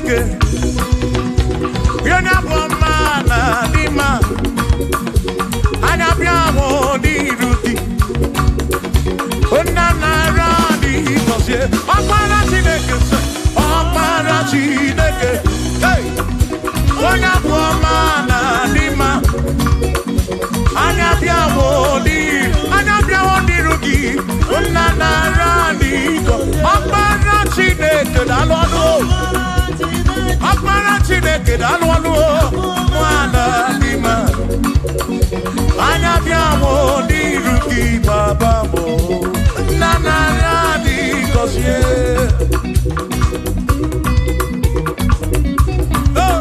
Chineke, onye abụ ọma na dị mma, anya bịa mụ n'iru gị. Nna nara dị gọzie, Ọkpara Chineke sị, Ọkpara Chineke, hey! Onye abụ ọma na dị mma, anya bịa mụ n'iru, anya bịa mụ n'iru gị. Nna nara dị gọzie, Ọkpara Chineke daalụ ọnụ o. Ọkpara Chineke daalụ ọnụ o. Nwana dị mma, anya bịa mụ n'iru gị, baba mụ. Nna nara dị gọzie. Oh!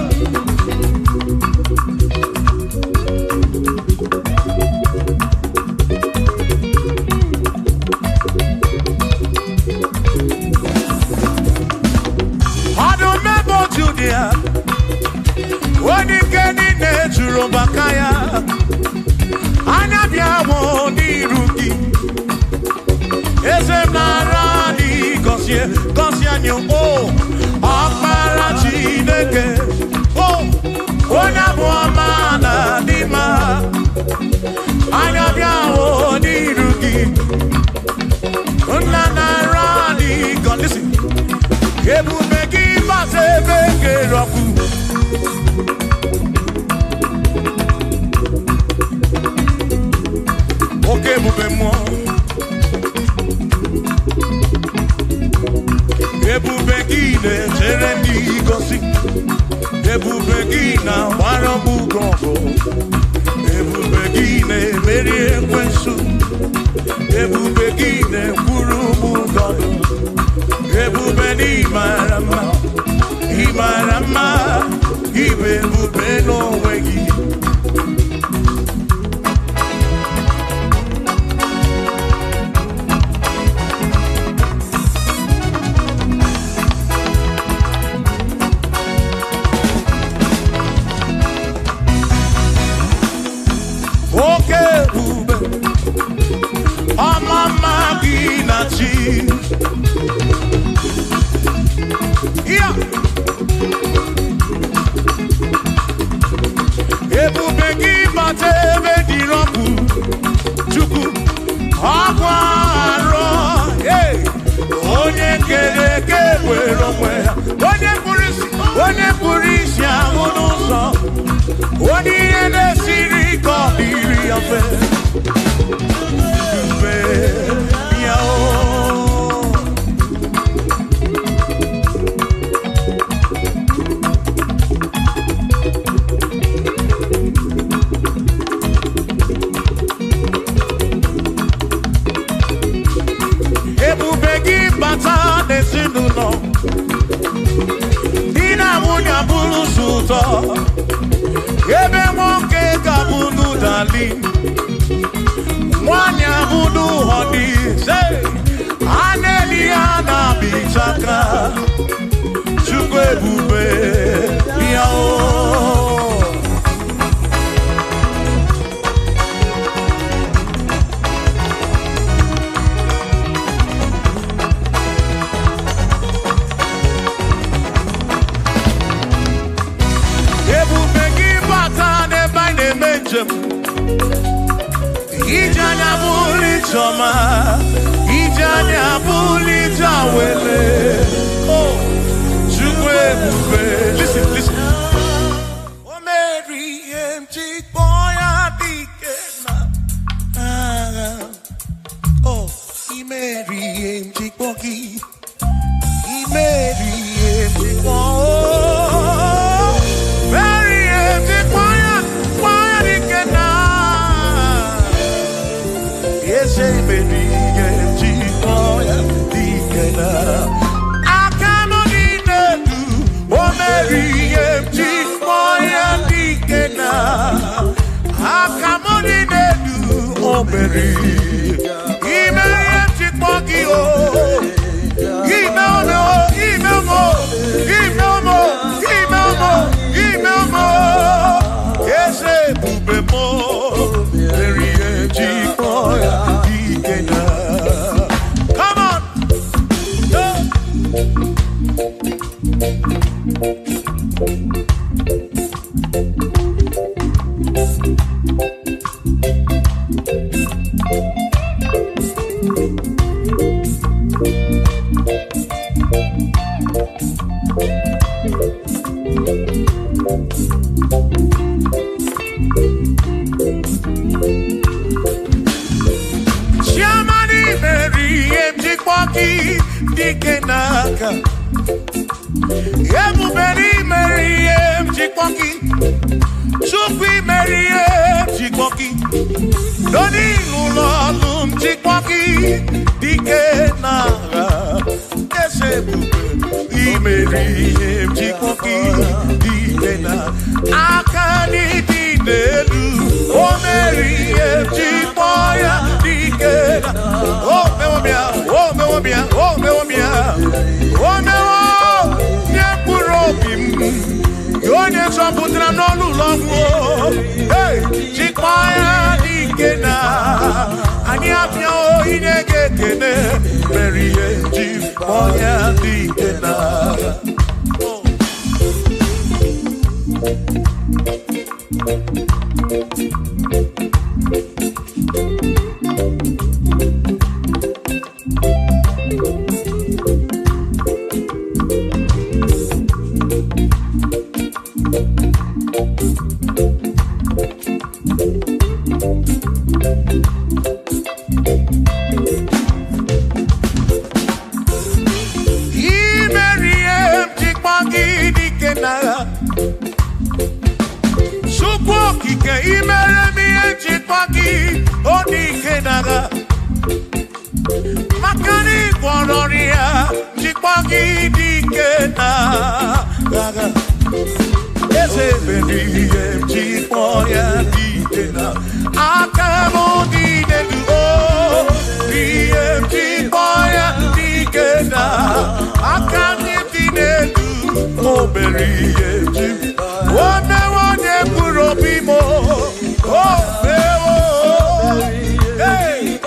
Ọdụm ebo Judia, onye ike niile juru maka ya, anya bịa mụ n'iru gị. Eze m nara dị gọzie, gọzie anyị o. Ọkpara Chineke, o, onye abụ ọma na dị mma, anya bịa mụ n'iru gị. Nna nara dị gọzie. Listen. Ebube gị bata ebe kere ọkụ. Oke ebube mmụọ. Ebube gị na-echere ndị gosi. Ebube gị na-agbara m ugo ọgụ. Ebube gị na-emeri ekwensu. Ebube gị na-ekwuru m ụgọ. Ebube na ịmara mma, ịmara mma, ịbụ ebube n'onwe gị. Oke ebube, ọma mma gị na chi. Ya! Ebube gị bata ebe dịrị ọkụ, Chukwu, ọkwa arọ, hey! Onye kere eke were onwe ya, onye kpụrụ isi, onye kpụrụ isi ahụ n'ụzọ, onye ihe na-esiri ka ọ dịrị ya mfe. Ebube ya o. Ebube gị bata n'ezinụlọ, di na nwunye abụrụ ụzọ ụtọ, ebe nwoke ga-abụ n'ụdali, nwanyị abụ n'ụhọdị, a na-eli ya na-abịchaka. Chukwu ebube ya o. Ebube gị bata n'ebe anyị na-eme njem, ije anya bụrụ ijeọma, ije anya bụrụ ije awele. Oh, Chukwu ebube. Listen, listen. O meri ihe m ji kpọọ ya dike na agha. Oh, imeri ihe m ji kpọọ gị. Imeri ihe m ji kpọọ. Meri ihe m ji kpọọ ya dike na. Eze imeri ihe m ji kpọọ ya dike na. Aka nọ n'elu, o meri ihe m ji kpọọ ya dike na. Aka m dị n'elu, o meri. Imeri ihe m ji kpọọ gị o. Ime ome o, ime ome o, ime ome o, ime ome o, ime ome o. Eze ebube m o, meri ihe m ji kpọọ ya dike na. Come on! Yeah. Chiamani meri emjikwoki dike n'aka. Ebuberi meri emjikwoki. Chukwu meri emjikwoki. Doni n'ụlọ mjikwoki dike n'agha. Eze ebube imeri emjikwoki dike na aka n'ịdị n'elu. O meri emjikwo ya dike na. O mewo m ya, o mewo m ya, o mewo m ya. O mewo nye mkpụrụ obi m. Onye zọpụtara n'ọnụ ụlọ ọgwụ. Hey, jikwa ya dike na anyị abịa inye gị ekele mere ihe jikwa ya dike na. Imeri ihe njikwa gị dike na Chukwu okike imere m ihe njikwa gị ọ dike na maka na ị gwọrọ ọrịa njikwa gị dike na agha. Eze mere ihe njikwa ya dike na aka m dị n'elu o ihe njikwa ya dike na aka m dị n'elu o mere ihe njikwa o mewo onye mkpụrụ obi m o mewo. Hey!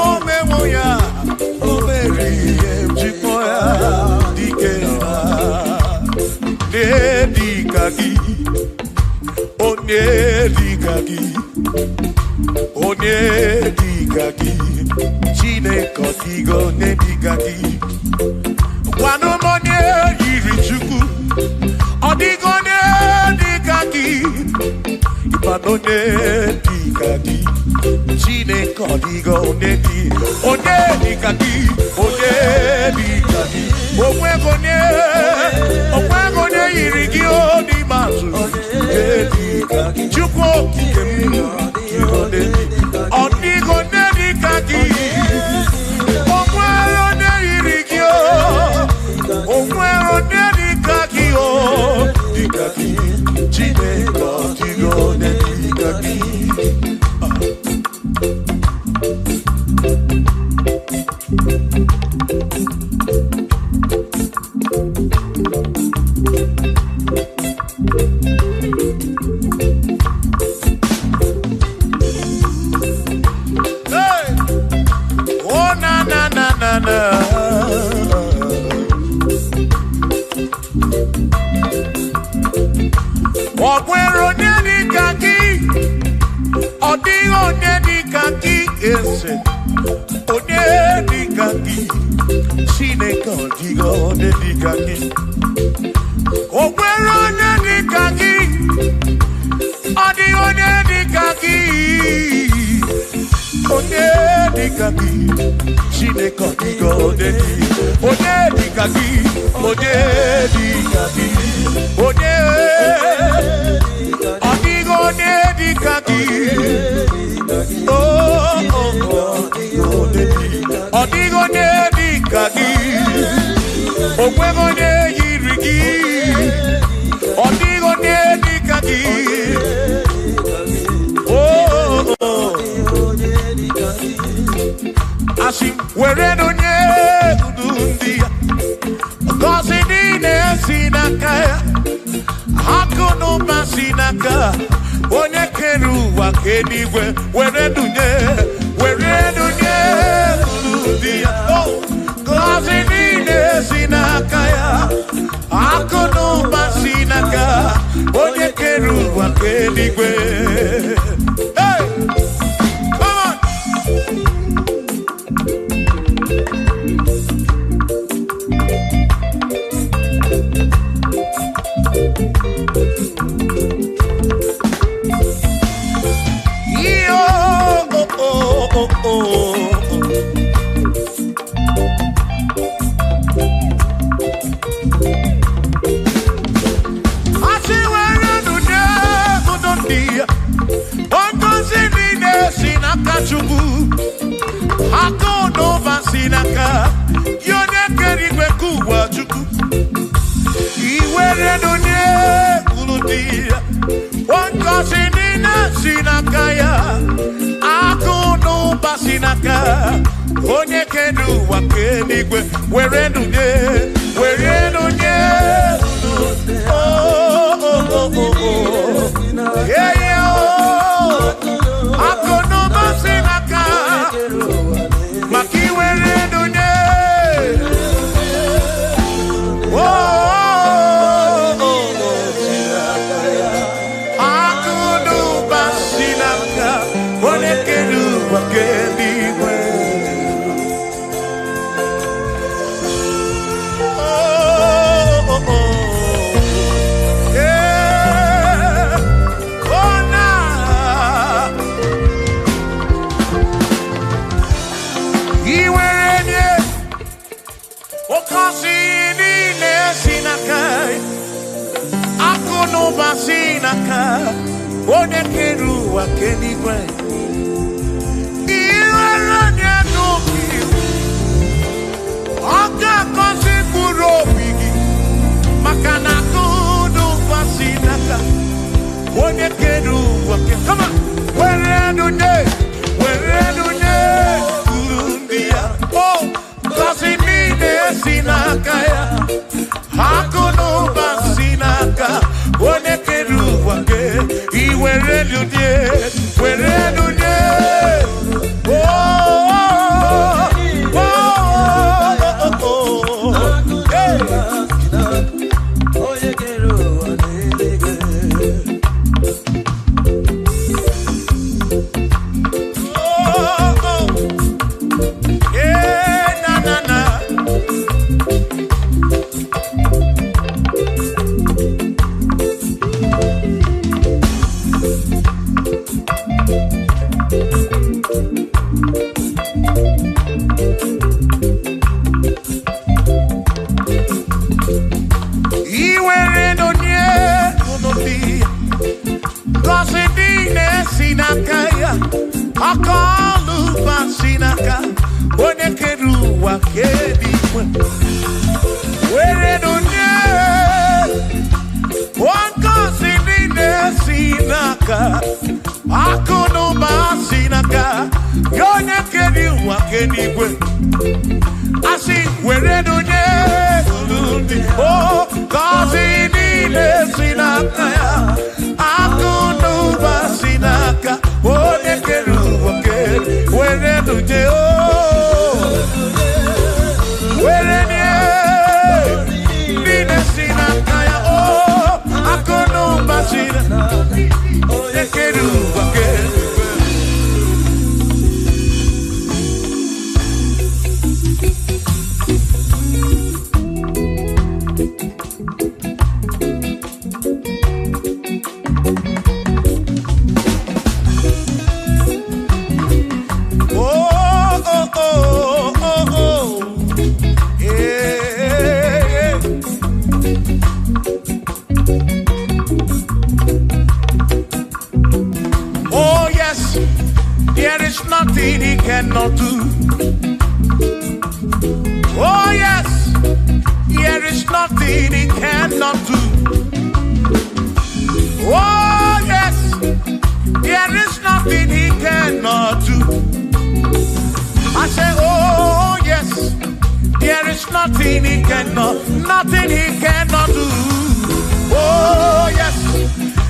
O mewo ya o mere ihe njikwa ya dike na dịka gị onye dịka gị onye dịka gị Chineke ọ dịghị onye dịka gị. Gwanụ m onye yiri Chukwu ọ dịghị onye dịka gị. Ịmanụ onye dịka gị Chineke ọ dịghị onye dị onye dịka gị onye dịka gị onweghị onye onweghị onye yiri gị o n'ime azụ onye dịka gị Chukwu okike m ọ dịghị onye dịka gị o nwere onye yiri gị o o nwere onye dịka gị o dịka gị Chineke ọ dịghị onye dịka gị. Hey! Oh na na na na na. Ọ nwere onye dịka gị ọ dịghị onye dịka gị eze onye dịka gị Chineke ọ dịghị onye dịka gị. O nwere onye dịka gị ọ dịghị onye dịka gị onye dịka gị Chineke ọ dịghị onye dị onye dịka gị onye dịka gị onye ọ dịghị onye dịka gị oh, oh, oh. Ọ dịghị onye dịka gị o nweghị onye yiri gị ọ dịghị onye dịka gị oh, oh. Asị m were onye udu ndị ya ngọzi niile si n'aka ya akụ na ụba si n'aka onye kere ụwa ka eluigwe were dunye were dunye unu ndị ya. Oh, ngọzi n'aka ya, akụ na ụba si n'aka onye kere ụwa ka eluigwe. Hey! Come on! Yo, oh, oh, oh, oh. Asị were nụ nye ndị ya. Ngọzi niile si n'aka Chukwu, akụ na ụba si n'aka ya onye kere igwe nke ụwa Chukwu. Iwere nụ nye unu dị ya. Ngọzi niile si n'aka ya, akụ na ụba si n'aka onye kere ụwa nke eluigwe. Were nụ nye, were nụ nye unu. Oh, oh, oh, oh, oh. Yeah, yeah, oh. Akụ na ụba si n'aka maka iwere nụ nye. Oh, oh, oh, oh. Akụ na ụba si n'aka onye kere ụwa nke eluigwe. Oh, oh, oh. Yeah. Oh, na. Iwere nye oke osimiri niile si n'aka ya, akụ na ụba si n'aka onye kere ụwa nke eluigwe. Iwere nye n'obi, ọ ga-agọzi mkpụrụ obi gị, maka na akụ na ụba si n'aka onye kere ụwa nke. Come on! Were nụ nye, were nụ nye uru ndị ya. Oh, ngọzi niile si n'aka ya, akụ na ụba si n'aka onye kere ụwa nke. Iwere nụ nye, were nụ nye. Oh, oh, oh, oh, oh. Hey! Onye kere ụwa n'eluigwe. Oh, oh. Yeah, na, na, na. Iwere n'onye unu dị, ngọzi niile si n'aka ya, aka ọlụ ụba si n'aka onye kere ụwa ka eluigwe. Were n'onye ngọzi niile si n'aka, akụ na ụba si n'aka ya onye kere ụwa ka eluigwe. Asị were n'onye unu dị, o ngọzi niile si n'aka ya, akụ na ụba si n'aka onye kere ụwa ke. Were n'onye, o were nye niile si n'aka ya, o akụ na ụba si n'aka onye kere ụwa ke. Oh, oh, oh, oh, oh. Yeah, yeah. Oh, yes, there is nothing he cannot do. Oh, yes, there is nothing he cannot do. Oh, yes, there is nothing he cannot do. I say, oh, yes, there is nothing he cannot, nothing he cannot do. Oh, yes,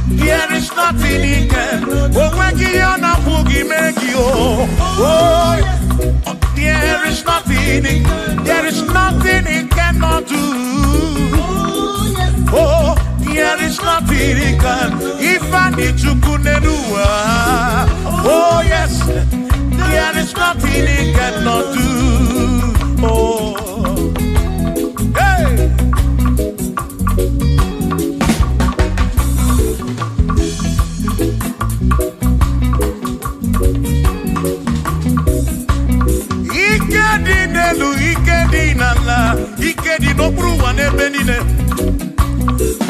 there is nothing he can. Oh, when he on a boogie, make you. Oh, there is nothing he, there is nothing he cannot do. There is nothing he can. Ifeanyi Chukwu n'elu ụwa. Oh yes, there is nothing he cannot do. Oh, hey. Ike dị n'elu, ike dị n'ala, ike dị n'okpuru ụwa n'ebe niile.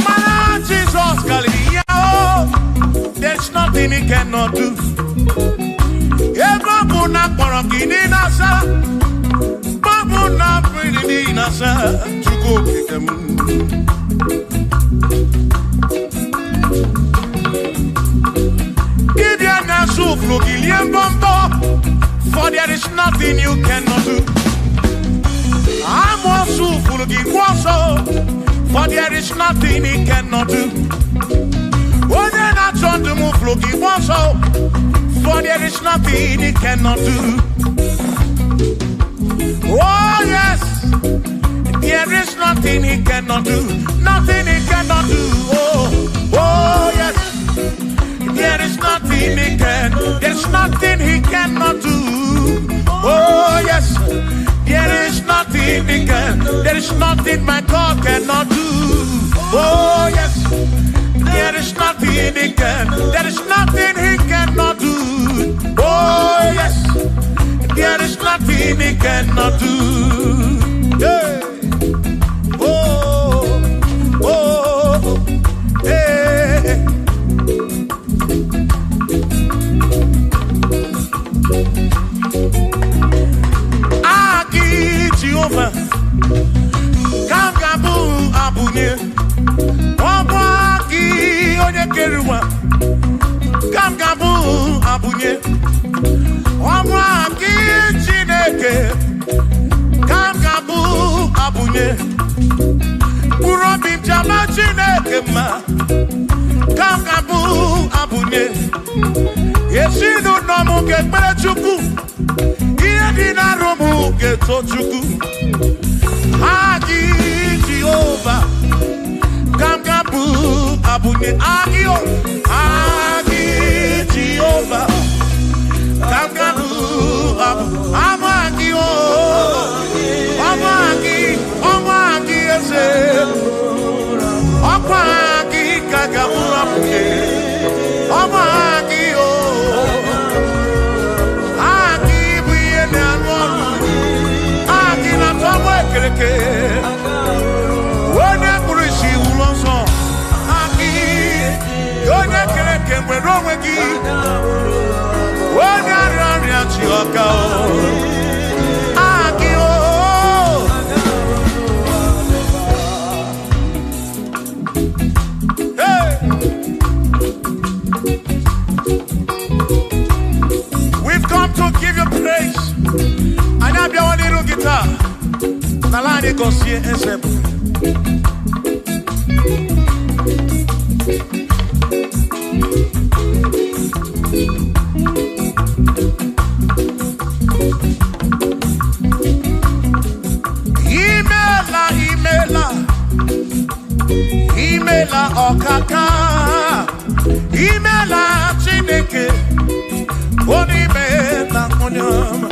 Mana Jizọs karịrị ya o. There's nothing he cannot do. Ebe ọ bụ na akpọrọ gị niile asa, ọ bụ na mmiri niile asa, Chukwu okike m. Dibịa na-asụ ụfụrụ gị lie mbọmbọ, for there is nothing you cannot do. Amoosu furu gị kwụ ọsọ, for there is nothing he cannot do. Onye na-achọ ndụ m furu gị kwụ ọsọ, for there is nothing he cannot do. Oh yes, there is nothing he cannot do. Nothing he cannot do. Oh, oh yes, there is nothing he can. There's nothing he cannot do. Oh yes, there is nothing he can. There is nothing my God cannot do. Oh yes, there is nothing he can. There is nothing he cannot do. Oh yes, there is nothing he cannot do. Hey. Oh, oh, hey. Aki Jehova, ka m ga-abụ abụnye. Ọ bụ aki onye kere ụwa, ka m ga-abụ abụnye. Ọ bụ aki Chineke, ka m ga-abụ abụnye. Mkpụrụ obi m ji ama Chineke mma, ka m ga-abụ abụnye. Ezinụlọ m ga-ekpere Chukwu, ihe dị n'arụ m ga-eto Chukwu. Aki Jehova, ka m ga-abụ abụnye. Aki o, aki Jehova, ka m ga-abụ abụ. Ama aki o, ọma aki, ọma aki eze. Ọkwa aki ka ga-abụ abụnye. Ọma aki o, aki bụ ihe na-arụ ọrụ. Aki na-atọ mụ ekereke. Onye kpụrụ isi wuru ọsọ. Aki, onye kere eke nwere onwe gị. Onye arịa ọrịa chi ọka o. Aki o. Hey! We've come to give you praise. Anyị abịawa n'iru gị taa. N'ala anyị gọzie eze bụ. Imela, imela, imela ọkaka. Imela Chineke, onye imela onye ọma.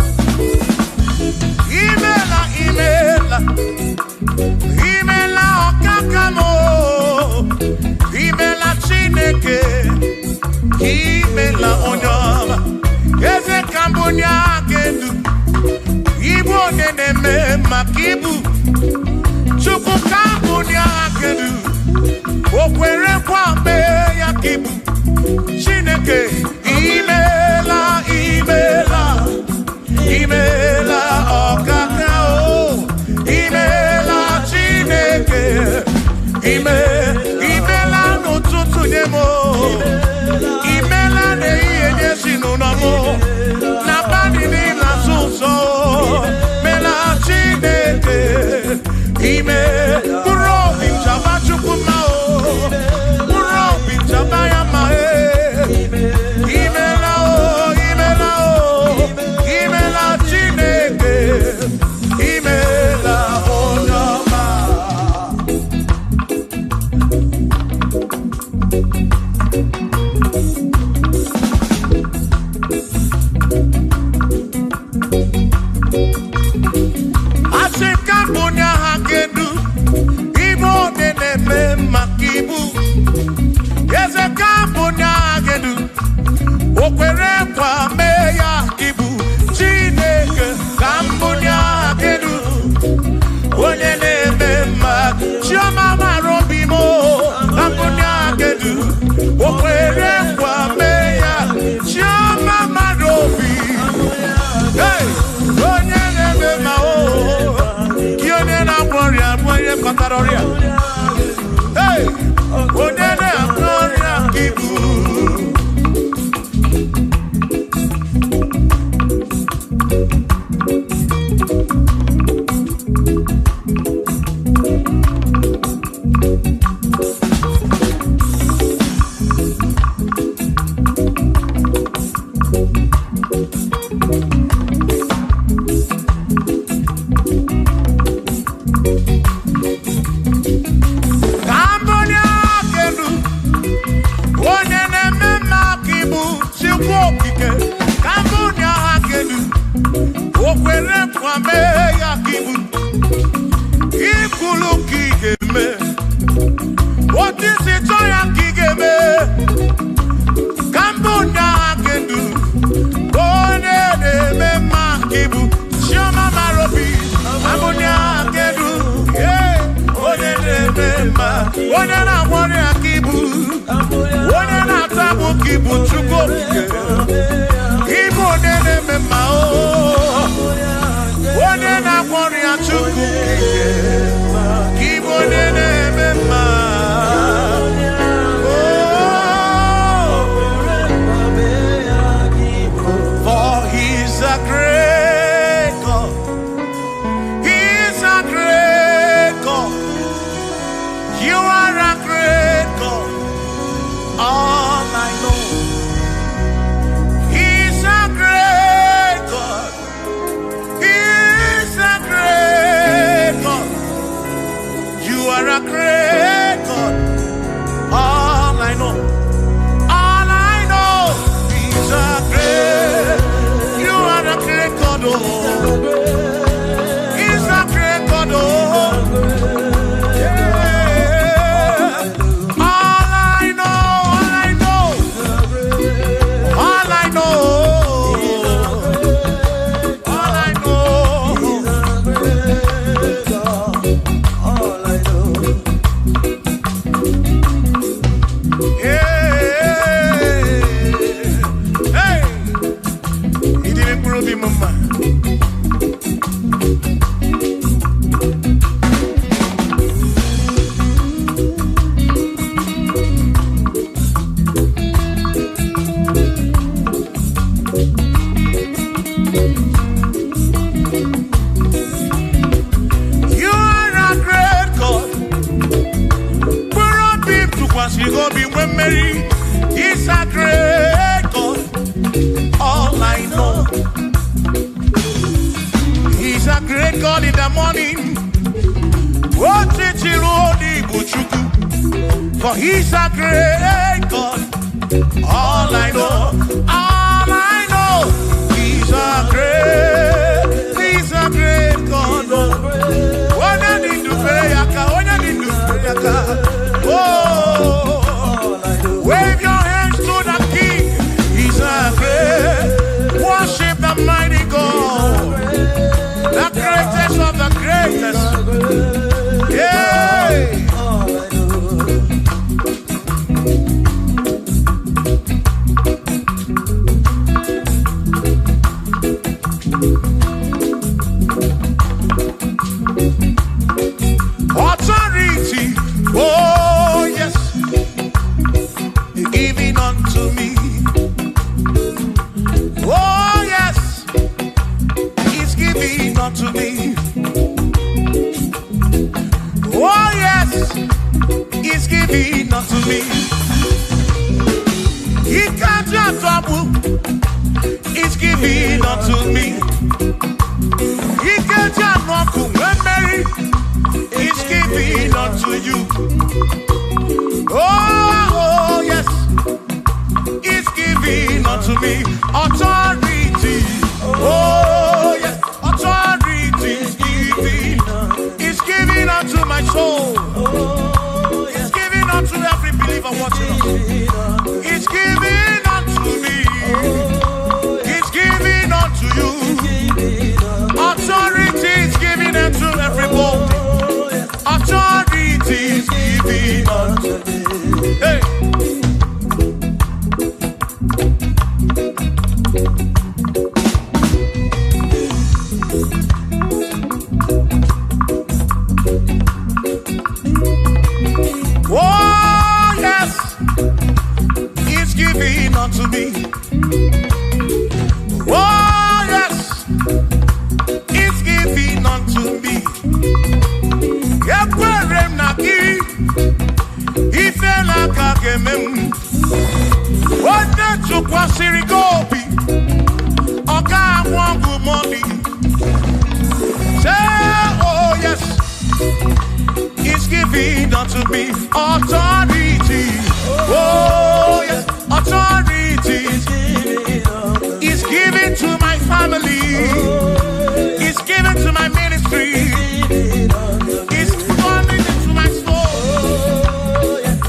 Imela, imela, imela ọkaka m o. Imela Chineke, imela onye ọma. Eze ka mbụ onye aka edu, ibu onye na-eme maka ibu. Chukwu ka mbụ onye aka edu, o kwere nkwa mee ya ka ibu. Chineke, imela, imela, imela ọkaka o. Imela Chineke, imela n'ụtụtụ nye m o. Imela n'ehihie nye ezinụlọ m o. N'abalị niile asụ ụzọ o. Mela Chineke, ime mkpụrụ obi m chaba Chukwu mma o. Mkpụrụ obi m chaba ya mma e. Mbunye aha kedu, ibu onye na-eme maka ibu. Eze ka mbunye aha kedu, o kwere nkwa mee ya ibu. Chineke ka mbunye aha kedu, onye na-eme mma. Chioma mara obi m o, ka mbunye aha kedu, o kwere nkwa mee ya. Chioma mara obi. Hey! Onye na-eme mma o, gị onye na-agwọ ọrịa bụ onye kpatara ọrịa. Hey! Onye na-agwọ ọrịa ka ibu. Ka mbunye aka elu, onye na-eme mma ka ibu, Chukwu okike. Ka mbunye aka elu, o kwere nkwa mee ya ka ibu. Ikwulu ka ị ga-eme, otu isi chọọ ya ka ị ga-eme. Ka mbunye aka elu, onye na-eme mma ka ibu. Chioma mara obi, ka mbunye aka elu, yeah. Onye na-eme mma, onye na-agwọ ọrịa ka ibu, onye na-ata agbụ ka ibu, Chukwu okike. Ibu onye na-eme mma o, onye na-agwọ ọrịa, Chukwu okike. Ka ibu onye na-eme mma. Oh, for he's a great God. He's a great God. You are a great God. All I know. He's a great God. He's a great God. You are a great God. All I know. All I know. He's a great. You are a great God. Oh. He's a great God. Oh. Yeah. All I know. All I know. All I know. All I know. All I know. Hey. Hey. Idiri mkpụrụ obi m mma. You are a great God. Mkpụrụ obi m tụkwasịrị gị obi nwee mmeri. He's a great God. All I know. He's a great God in the morning. Otiti ruo n'Igbo Chukwu. For he's a great God. All I know, all I know, he's a great God. Onye dị ndụ fere ya aka, onye dị ndụ fere ya aka. Oh, wave your hands to the King. He's a great, worship the mighty God, the greatest of the greatest. Yeah. All I know. Authority, oh yes, giving unto me. Oh yes, he's giving unto me. Oh yes, he's giving unto me. He can't trouble, he's giving unto me. He can't when Mary is giving unto you. Oh, yes, he's giving unto me authority. Oh, yes, authority is giving. my soul. It's given unto every believer watching us. It's given unto me. It's given unto you. Authority is given unto everybody. Authority is given unto me. Hey. Oh, yes, it's given unto me. Oh, yes, it's given unto me. Ekwere m na gị, ife n'aka ga-eme m. Onye tụkwasịrị gị obi, ọ ga-anwụ ọgwụ mọni. Say, oh yes, it's given unto me authority. Oh yes, authority is given to my family. It's given to my ministry. It's coming into my soul.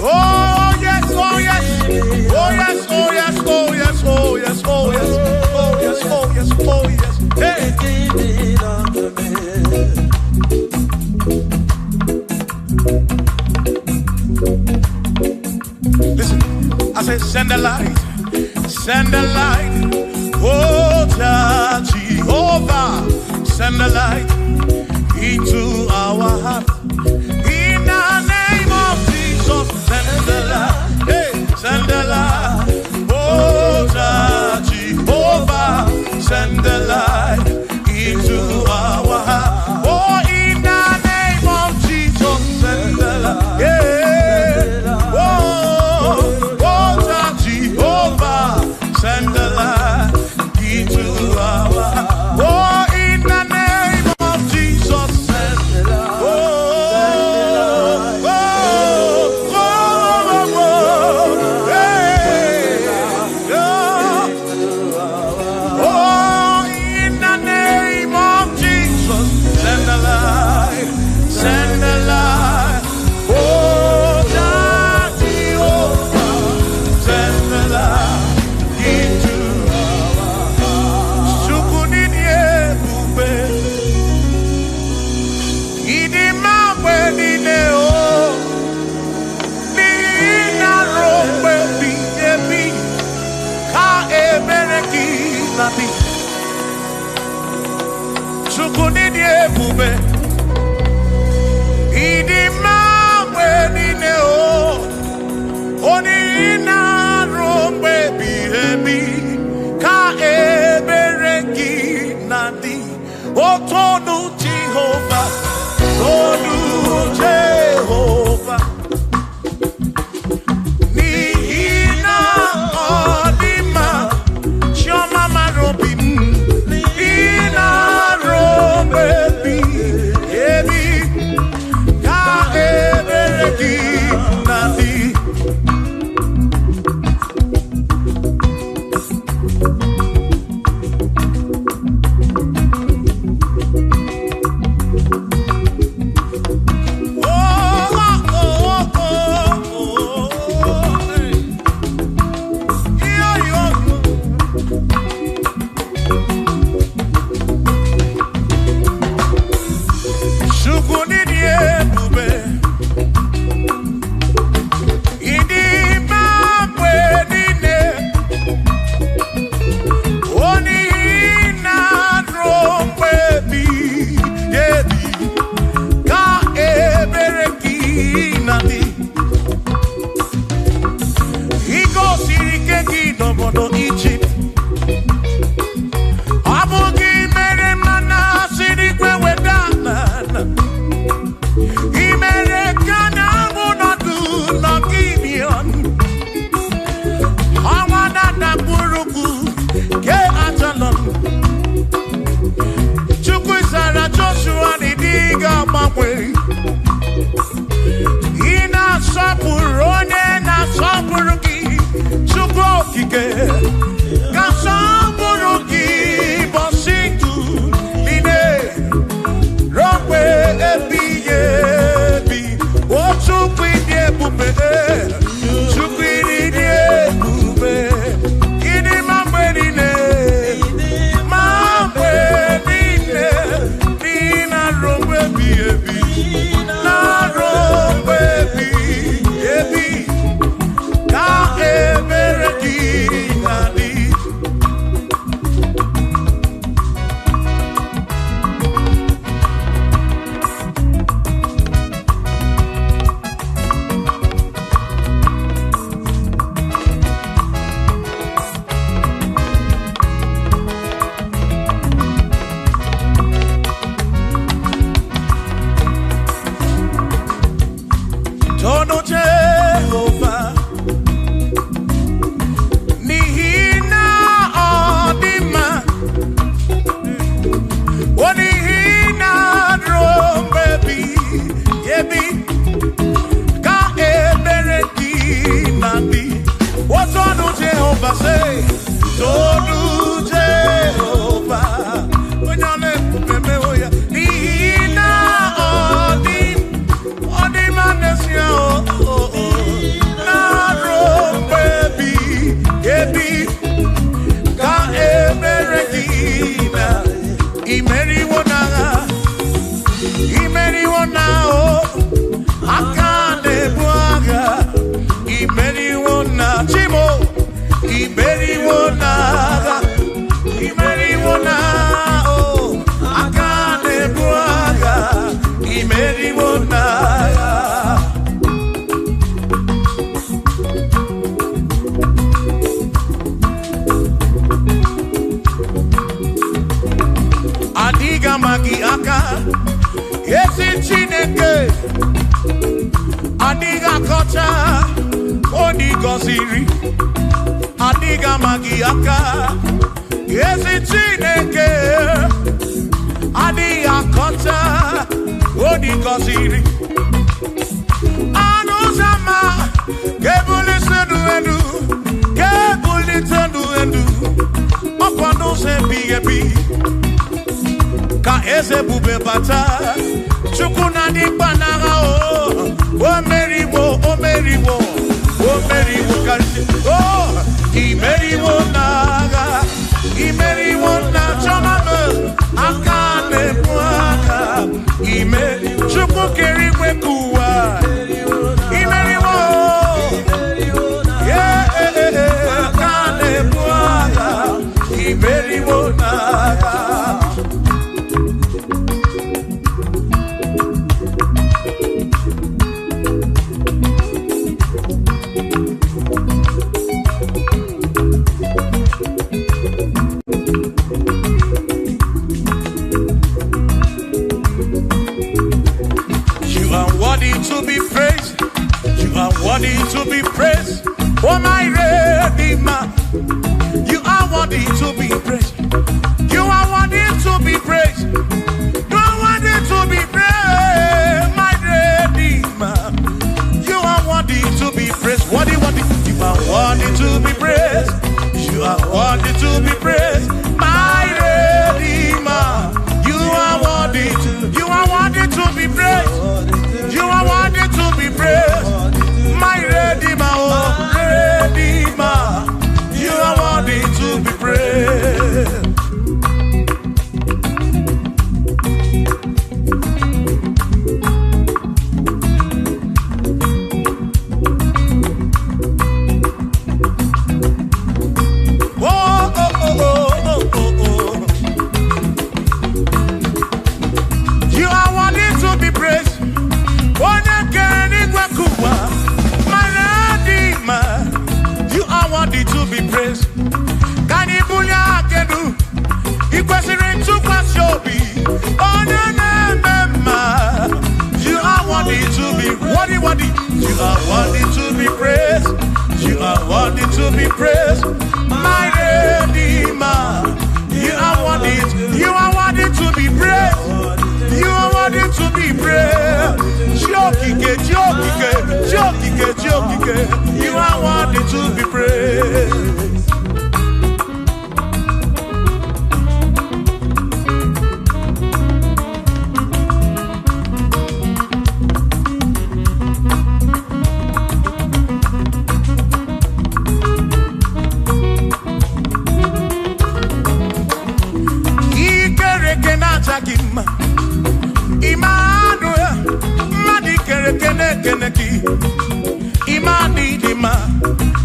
Oh yes, oh yes, oh yes, oh yes, oh yes, oh yes, oh yes, oh yes, oh yes, oh yes. Hey. Listen, I said, send the light, send the light. Oh, Jehovah, send the light into our heart. In the name of Jesus, send the light. Hey, send the light. Oh, Jehovah, send the light into our heart. Oh, in the name of Jesus, send the light. Yeah. Oh, oh, Jehovah, send the light into our heart. Oh, in the name of Jesus, send the light. Oh, oh, oh, oh, oh, hey, oh. Oh, in the name of Jesus, send the light, send the light. Oh, Jehovah, send the light into our heart. Chukwu n'ịdị ebube, ịdị mma mgbe niile, o. N'ihi na ruo mgbe ebighị ebi, ka ebere gị na-adị. Chukwu n'ịdị ebube, ịdị mma mgbe niile, o. Onye na-arụ mgbe ebighị ebi, ka ebere gị na-adị. Otonu Jehova, tonu Jehova, n'ihi na ọ dị mma, chiọma mara obi m. N'ihi na arụ mgbe ebighị ebi, ka ebere gị na-adị. Oh, oh, oh, oh, oh, hey. Yo, yo, yo. Chukwu n'ịdị ebube, ịdị mma mgbe niile, onye na-arụ mgbe ebighị ebi, ka ebere gị na-adị. I gosiri ike gị n'obodo Ijipt, ọ bụ gị mere mmanụ siri igwe weda n'ala. I mere ka na-amụ nọdụ n'Gibion. Ọnwa na-adakpụrụkwu ke Ajalon. Chukwu zara Joshua na ịdị ga-agbanwe. Ị na-asọpụrụ onye na-asọpụrụ gị, Chukwu okike. Ka sọpụrụ gị bọsị ndụ niile, ruo mgbe ebighị ebi. Imeriwo n'agha. Adịghị ama gị aka, ezi Chineke, adịghị akọcha onye gọziri. Adịghị ama gị aka, ezi Chineke, adịghị akọcha onye gọziri. Anụ ụzọ ama ga-ebulite ndụ elu, ga-ebulite ndụ elu, ọkwa n'ụzọ ebighị ebi ka eze ebube bata. Chukwu na-adị mkpa n'agha, o meriwo, o meriwo, o meriwo karịsịa. O imeriwo n'agha, imeriwo na chọma m aka na-ebu aka ime. Chukwu kere igwe ka ụwa, imeriwo, aka na-ebu agha, imeriwo n'agha. You are worthy to be praised. You are worthy to be praised. Oh, my Redeemer. You are worthy to be praised. You are worthy to be praised. You are worthy to be praised, my Redeemer. You are worthy to be praised. Worthy, worthy. You are worthy to be praised. You are worthy to be praised, my Redeemer. You are worthy to. You are worthy to be praised. You are worthy to be praised, my Redeemer, oh Redeemer. You are worthy to be praised. Oh, oh, oh, oh, oh, oh, oh. You are worthy to be praised. Onye kere n'igwe ka ụwa, my Redeemer. You are worthy to be praised. Ka anyị bulie aka elu, ị kwesịrị ntụkwasị obi, onye na-eme mma. You are worthy to be worthy, worthy. You are worthy to be praised. You are worthy to be praised, my Redeemer. You are worthy. You are worthy to be praised. You are worthy to be praised. Chiokike, Chiokike, Chiokike, Chiokike. You are worthy to be praised. Ikereke na-acha gị mma. Emmanuel, mmadụ ikereke na-ekene gị. Imani dị mma.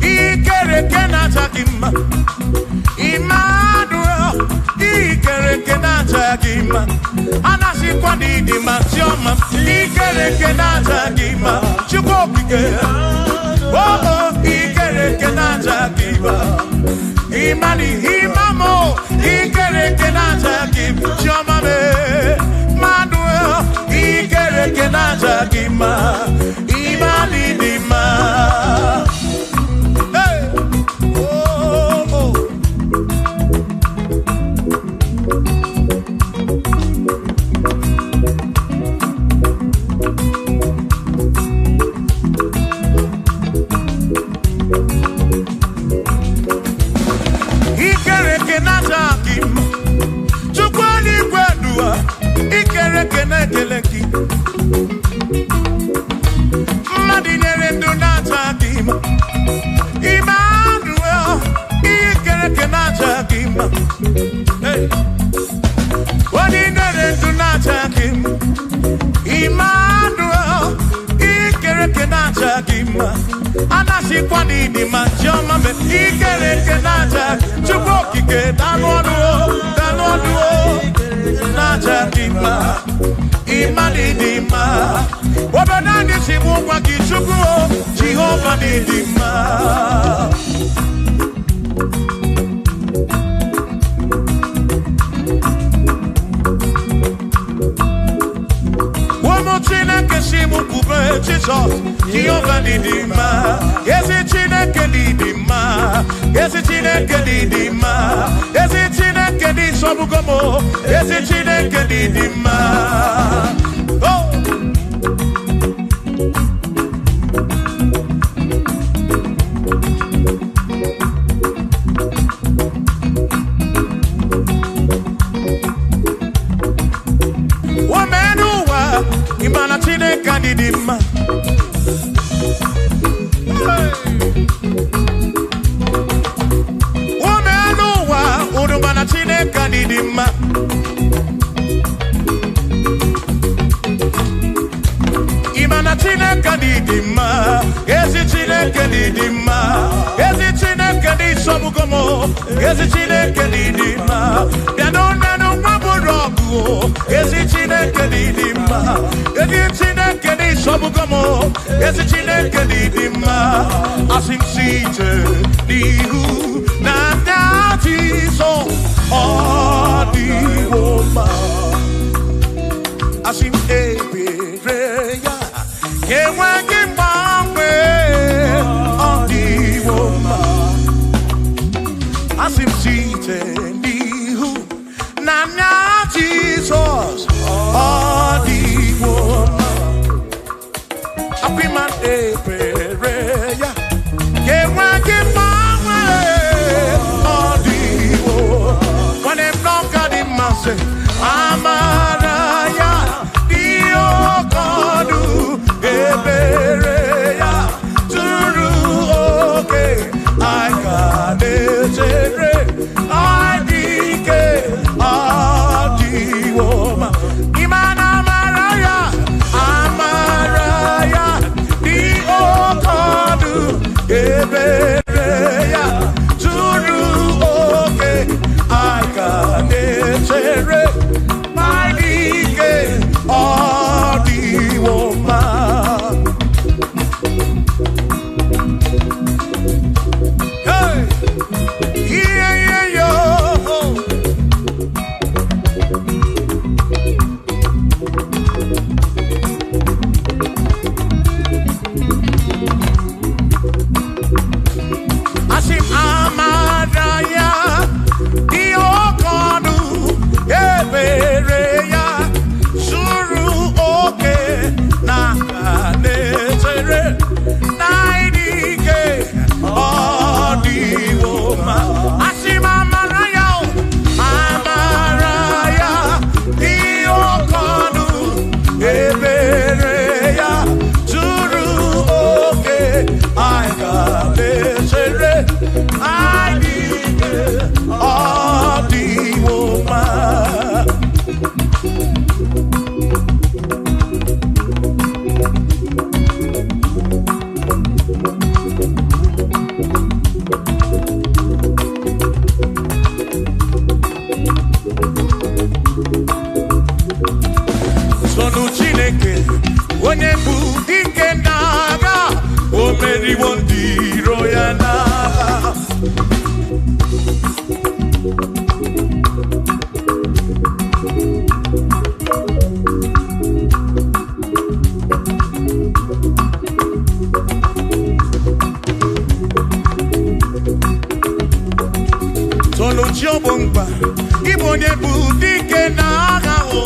Ikereke na-acha gị mma. Emmanuel, ikereke na-acha gị mma. Anasịkwa na ịdị mma, Chiọma. Ikereke na-acha gị mma. Chukwu okike. Oh, oh, ikereke na-acha gị mma. Imani, imamo, ikereke na-acha gị mma. Chiọma me, Emmanuel, ikereke na-acha gị mma. Imani dị mma. Hey! Oh, oh. Ikereke na-acha gị mma. Chukwu eluigwe duwa, ikereke na-ekele gị. na-aja gị mma, anasịkwa n'ịdị mma, chiọma me ikere eke na-aja, Chukwu okike danụ ọnụ o, danụ ọnụ o, na-aja gị mma, ịma n'ịdị mma. Obodo anyị si bụ ngwa gị Chukwu o, Jehova n'ịdị mma. Ụmụ Chineke si m kwube Jizọs, Jehova n'ịdị mma, ezi Chineke n'ịdị mma, ezi Chineke n'ịdị mma, ezi Chineke n'ịsọgbugo m, ezi Chineke n'ịdị mma. Oh! Woman ụwa, ị ma na Chineke anyị dị mma. Woman ụwa, unu ma na Chineke anyị dị mma. Ị ma na Chineke anyị dị mma, ezi Chineke anyị dị mma, ezi Chineke dị nsọgbugo m, ezi Chineke dị dị mma. Bịanụ nenu nwa bụrụ ọgụ o, ezi Chineke dị dị mma, ezi Chineke dị nsọgbugo m, ezi Chineke dị dị mma. Asị m site n'ihu na ndị Jizọs, ọ dịwo mma. Asị m ebere ya enweghị mgbanwe, ọ dịwo mma. Asị m site n'ihu na anya Jizọs, ọ dịwo mma. Akwịma ebere ya enweghị mgbanwe, ọ dịwo. Nwanne m n'ọka dị mma sị, amara ya dị oke ọnụ, ebere ya zuru oke, anyị ka na-echere, anyị dị ike, ọ dịwo mma. Ị ma na amara ya, amara ya dị oke ọnụ, ebere ya zuru oke, anyị ka na-echere, anyị dị ike, ọ dịwo mma. Hey! Yeah, yeah, yo. Asị m amara ya dị oke ọnụ, ebere ya zuru oke, na na-echere na ịdị ike, ọ dịwo mma. Asị m amara ya o, amara ya dị oke ọnụ, ebere ya zuru oke, anyị ga na-echere, anyị dị ike, ọ dịwo mma. Sonu Chineke, onye bụ dike n'agha, o meriwo ndị iro ya n'agha. Sonu chi ọgbọ mkpa, ịbụ onye bụ dike n'agha o,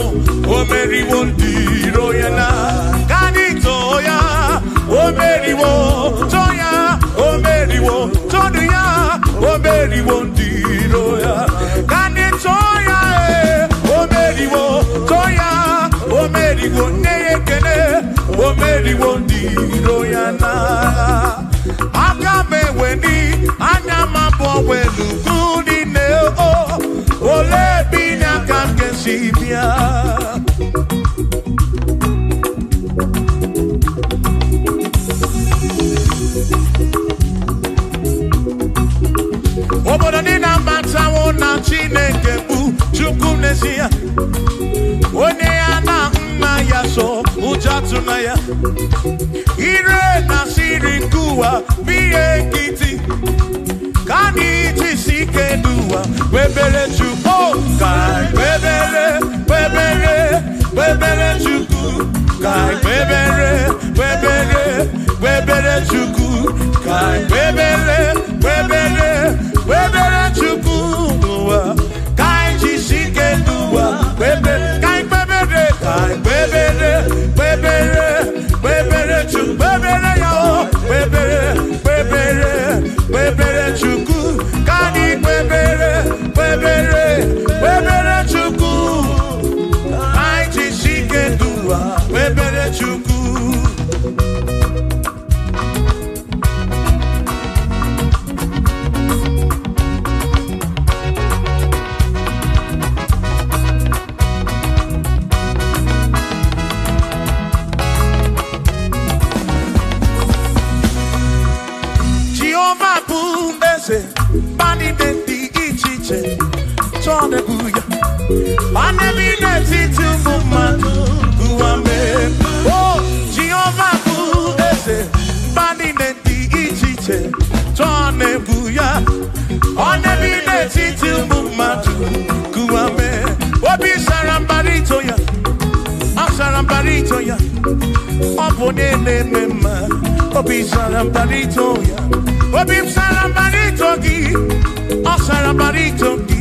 o meriwo ndị iro ya n'agha. Ka anyị too ya, o meriwo, too ya, o meriwo, tonu ya, o meriwo ndị iro ya. Ka anyị too ya, ee, o meriwo, too ya, o meriwo, nne ya ekene, o meriwo ndị iro ya n'agha. Aka m eweni anya m abụọ welu ugwu niile o, olee ebe inye aka m ga-esi bịa? atụna ya. Ire na siri nke ụwa bụ ihe nkịtị. Ka anyị jisi ike n'ụwa kpebere Chukwu. Ka anyị kpebere, kpebere, kpebere Chukwu. Ka anyị kpebere, kpebere, kpebere Chukwu. Ka anyị kpebere, kpebere, kpebere Chukwu n'ụwa. Ka anyị jisi ike n'ụwa kpebere. Ka anyị kpebere, ka anyị kpebere, kpebere, kpebere Chukwu. Kpebere ya o, kpebere, kpebere, kpebere Chukwu. Ka anyị kpebere, kpebere, kpebere Chukwu. Ka anyị jisi ike n'ụwa kpebere Chukwu. Jehova bụ eze, mba niile dị iche iche chọọ na-ebu ya. Ọ na-ebi n'etiti ụmụ mmadụ ụwa mee. O Jehova bụ eze, mba niile dị iche iche chọọ na-ebu ya. Ọ na-ebi n'etiti ụmụ mmadụ ụwa mee. Obi sara mbara ito ya, ọ sara mbara ito ya. Ọ bụ onye na-eme mma, obi sara mbara ito ya. Obi m sara mbara ito gị, ọ sara mbara ito gị.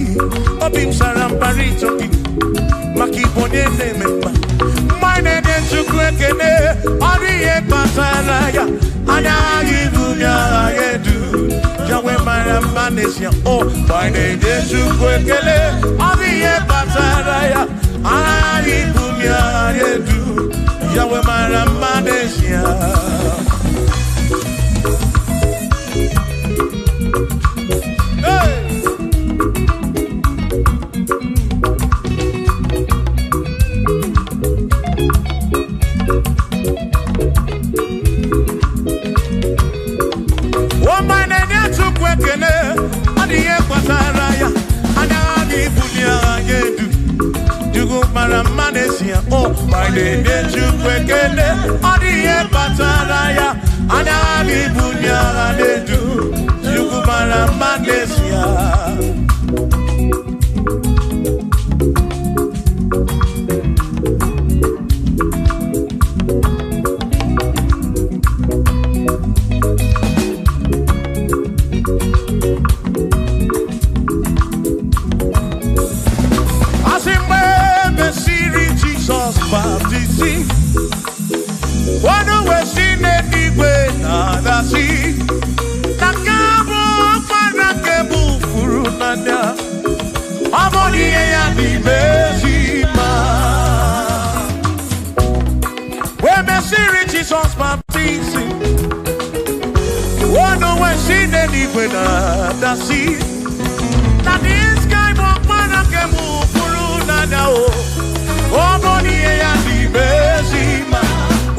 Obi m sara mbara ito gị, maka ịbụ onye na-eme mma. Mgbe anyị na-enye Chukwu ekele, ọ dị ihe kpatara ya. Anya aghaghị ibuli agha ya edu. Yahweh mara mma n'ezie. O, mgbe anyị na-enye Chukwu ekele, ọ dị ihe kpatara ya. Anya aghaghị ibuli agha ya edu. Yahweh mara mma n'ezie. Hey! Ụmụ na-enye Chukwu ekele, ọ dị ihe kpatara ya. Anya ha ga-ebuli agha ya edu. Chukwu mara mma n'ezie. O, ma na-enye Chukwu ekele, ọ dị ihe kpatara ya. Anya ha ga-ebuli agha ya edu. Chukwu mara mma n'ezie. Asị mgbe e mesịrị Jizọs baptizim, ọnụ wee si n'eluigwe na-adasị, na nke a bụ ọkpara nke bụ furu n'anya, ọ bụ na ihe ya n'ime ezi mma. Wee mesịrị Jizọs baptizim, ọnụ wee si n'eluigwe na-adasị, na this guy bụ ọkpara nke bụ furu n'anya o. Ọ bụ na ihe ya n'ime ezi mma.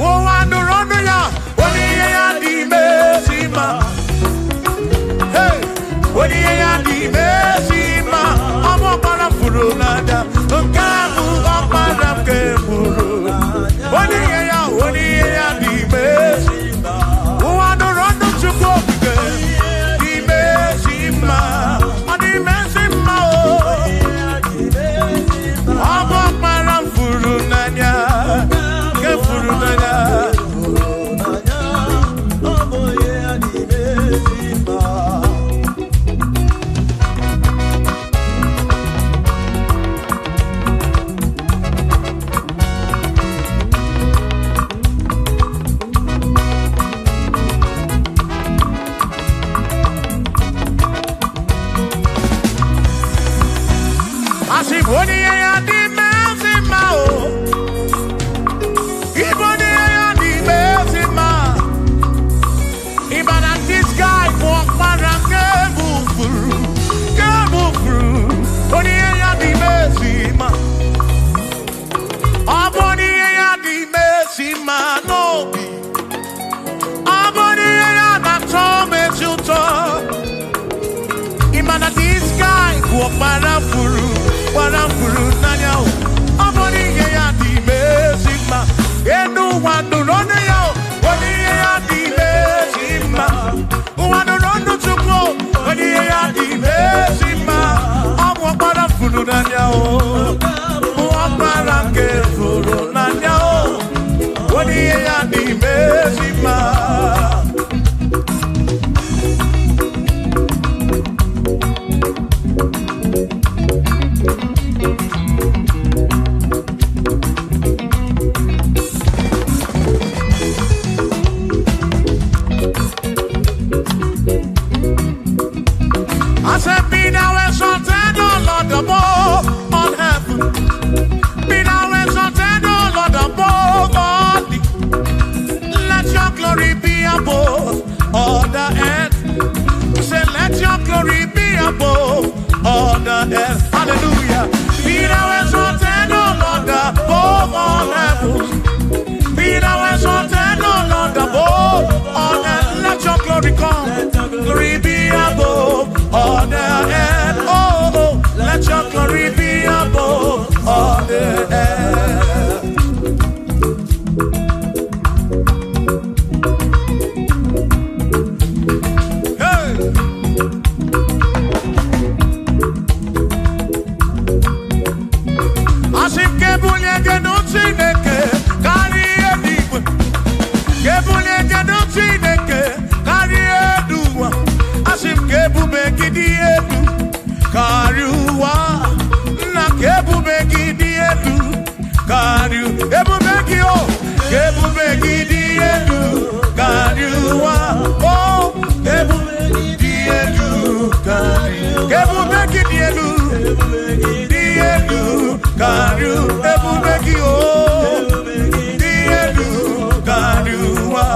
Ụwa nụrụ ọnụ ya, onye ihe ya n'ime ezi mma. Hey! Onye ihe ya n'ime ezi mma. Ọ bụ ọkpara m furu n'anya. Nke a bụ ọkpara m nke furu. Onye ihe ya, onye ihe ya n'ime ezi mma. Ụwa nụrụ ọnụ Chukwu okike. N'ime ezi mma. Ọ n'ime ezi mma o. Ọ bụ ọkpara m furu n'anya. Nke furu n'anya. Asị m onye ihe ya dị ezi mma o. Ịbụ onye ihe ya dị ezi mma. Ịma na this guy bụ ọkpara nke bụ furu, nke bụ furu. Onye ihe ya dị ezi mma. Ọ bụ onye ihe ya dị ezi mma n'obi. Ọ bụ onye ihe ya na-atọ m ezi ụtọ. Ịma na this guy bụ ọkpara furu, gbara furu n'anya o. Ọ bụ n'ihe ya dị ime ezi mma. Enu Ụwa nụrụ ọnụ ya, onye ihe ya dị ezi mma. Ụwa nụrụ ọnụ Chukwu, onye ihe ya dị ezi mma. Ọ bụ ọkpara furu n'anya o, bụ ọkpara nke furu n'anya o, onye ihe ya dị ezi mma. I said, be thou exalted, O Lord, above all heaven. Be thou exalted, O Lord, above all the. Let your glory be above all the earth. Say, let your glory be above all the earth. Hallelujah. Be thou exalted, O Lord, above all heavens. Be thou exalted, O Lord, above all earth. Let your glory come. Glory be above all the earth. Oh, oh, let your glory be above all the earth. Hey! Asị m ka ebulie gị nụ Chineke karịa eluigwe. Ka ebulie gị nụ Chineke karịa elu ụwa. Asị m ka ebube gị dị elu karịa ụwa. Nna ka ebube gị dị elu karịa ebube gị o. Ka ebube gị dị elu karịa ụwa. O ebube gị dị elu karịa. Ka ebube gị dị elu dị elu karịa ebube gị o. Dị elu karịa ụwa.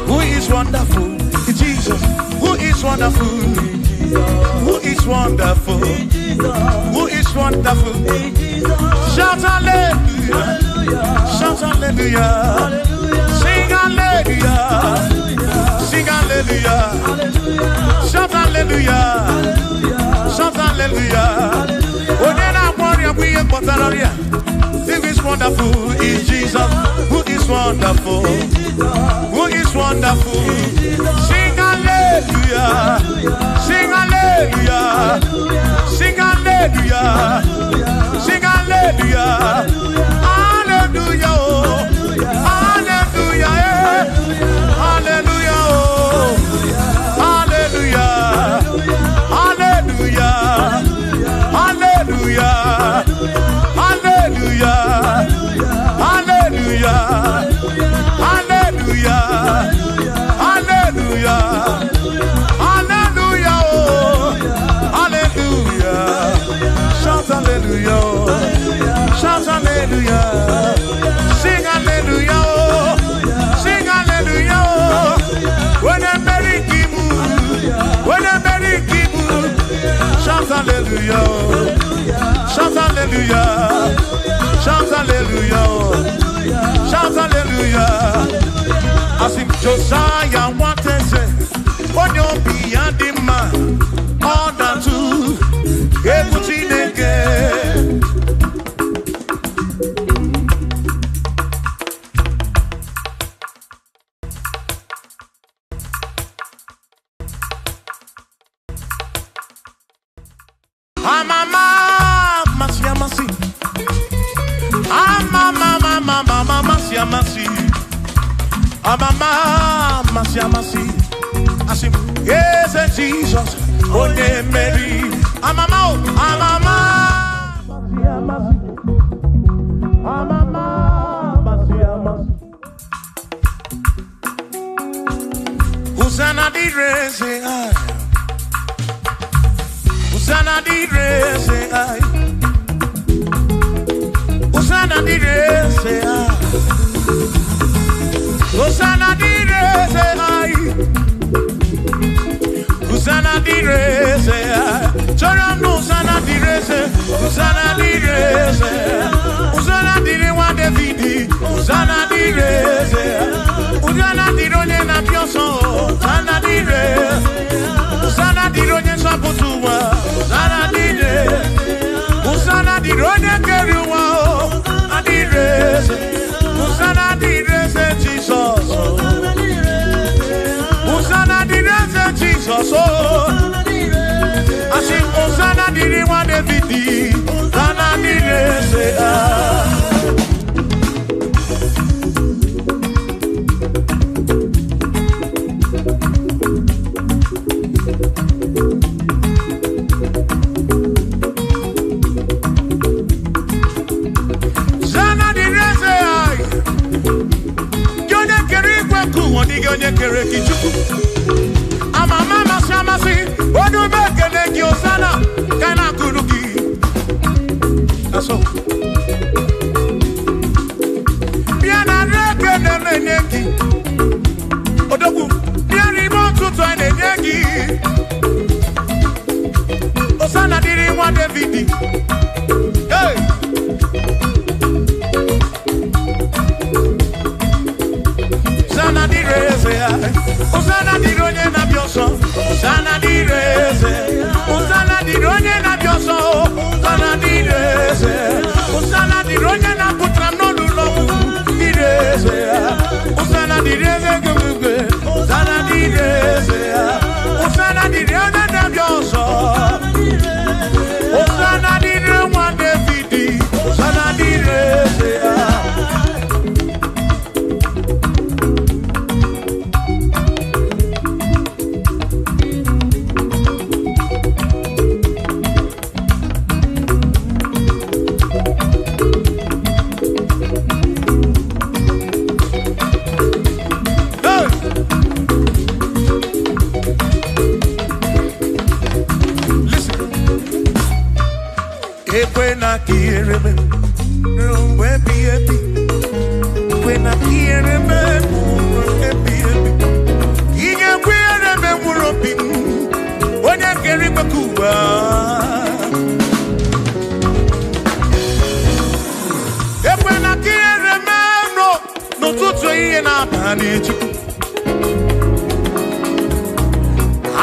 Who is wonderful? Jesus. Who is wonderful? Who is wonderful? Who is wonderful? Shout hallelujah. Shout hallelujah. Sing hallelujah. Sing hallelujah. Shout hallelujah. Shout hallelujah. Onye na-agwọ ọrịa bụ ihe kpọtara ọrịa. Who is wonderful is Jesus. Who is wonderful? Who is wonderful? Sing hallelujah. Sing hallelujah. Sing hallelujah. Sing hallelujah. Hallelujah. Oh. Hallelujah. Eh. Hallelujah. Oh. Hallelujah. Hallelujah. Hallelujah. Hallelujah. Hallelujah. Hallelujah. Hallelujah. Hallelujah. Oh. Hallelujah. Shout hallelujah. Shout hallelujah. Sing hallelujah. Oh. Sing hallelujah. Oh. When I'm very kibu. When I'm very kibu. Shout hallelujah. Shout hallelujah. Shout hallelujah. Shout hallelujah. Asị m Josiah nwateze, onye obi ya dị mma, ọ na-atụ egwu Chineke. Amama amasị amasị. Amama amama amasị amasị. Amama amasị amasị. Asị m eze Jizọs onye mmeri. Amama o amama amasị amasị. Amama amasị amasị. Hosanna dịrị eze anyị. Hosanna dịrị eze anyị. Hosanna dịrị eze anyị. Hosanna dịrị eze anyị. Hosanna dịrị eze. Chọrọ m na Hosanna dịrị eze. Hosanna dịrị eze. Hosanna dịrị nwa David. Hosanna dịrị eze. Hosanna dịrị onye na-abịa ọsọ. Hosanna dịrị. Hosanna dịrị onye nzọpụta ụwa. Hosanna dịrị. Hosanna dịrị onye kere ụwa. Hosanna dịrị eze. Hosanna dịrị eze Jizọs. Hosanna dịrị eze Jizọs. Asị Hosanna dịrị nwa David. Hosanna dịrị eze. Hosanna dịrị eze. Gị onye kere igwe nke ụwa, dịghị onye kere gị Chukwu. Amama amasị amasị, onye ume ekele gị Hosanna, ka a na-akụrụ gị. Asọ. Bịa na nri ekele na-enye gị. Odogwu, bịa n'ime ụtụtụ a na-enye gị. Hosanna dịrị nwa David. Hey! Hosanna dịrị eze ya. Hosanna dịrị onye na-abịa ọsọ. Hosanna dịrị eze. Hosanna dịrị onye na-abịa ọsọ. Hosanna dịrị eze. Hosanna dịrị onye na-apụtara m n'olulu ọgwụ. Dịrị eze ya. Hosanna dịrị eze gị. Hosanna dịrị eze ya. Hosanna dịrị onye na-abịa ọsọ. Hosanna dịrị nwa David. Hosanna dịrị eze ya. Hey! Listen. Ekwena ka ihere mee ruo mgbe ebighị ebi. Ekwena ka ihere mee ruo mgbe ebighị ebi. Ị ga-ekwe ihere mee mkpụrụ obi m, onye kere igwe ka ụwa. Ekwena ka ihere mee m n'ụtụtụ ehihie na abalị Chukwu.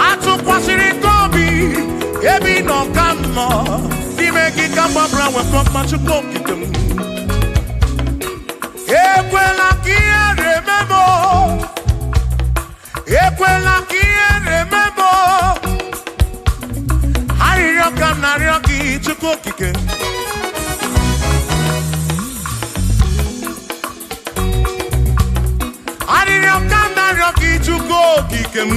Atụkwasịrị gị obi ebe ị nọ ka m nọ n'ime gị ka m gbabara nwekọ mma Chukwu okike m. Ekwela ka ihere mee m o. Ekwela ka ihere mee m o. Arịrịọ ka m na-arịọ gị Chukwu okike. Arịrịọ ka m na-arịọ gị Chukwu okike m.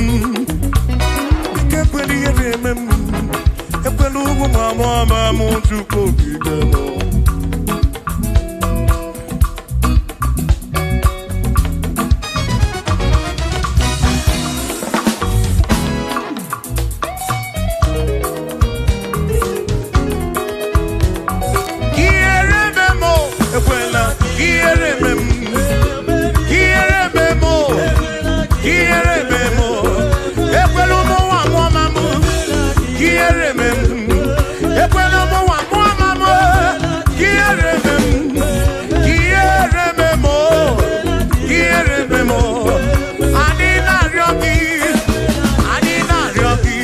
Ike ekwela ihere eme m. Ekwela ugwu ma mụọ ma mụ Chukwu okike m. Ihere eme m o, ekwela ihere eme m. Ihere eme m o, ihere eme m o. Ekwela ụmụ nwa mụọ ma mụ. Ihere eme m. Ekwela ụmụ nwa mụọ ma mụ. Ihere eme m. Ihere eme m o. Ihere eme m o. Anyị na-arịọ gị. Anyị na-arịọ gị.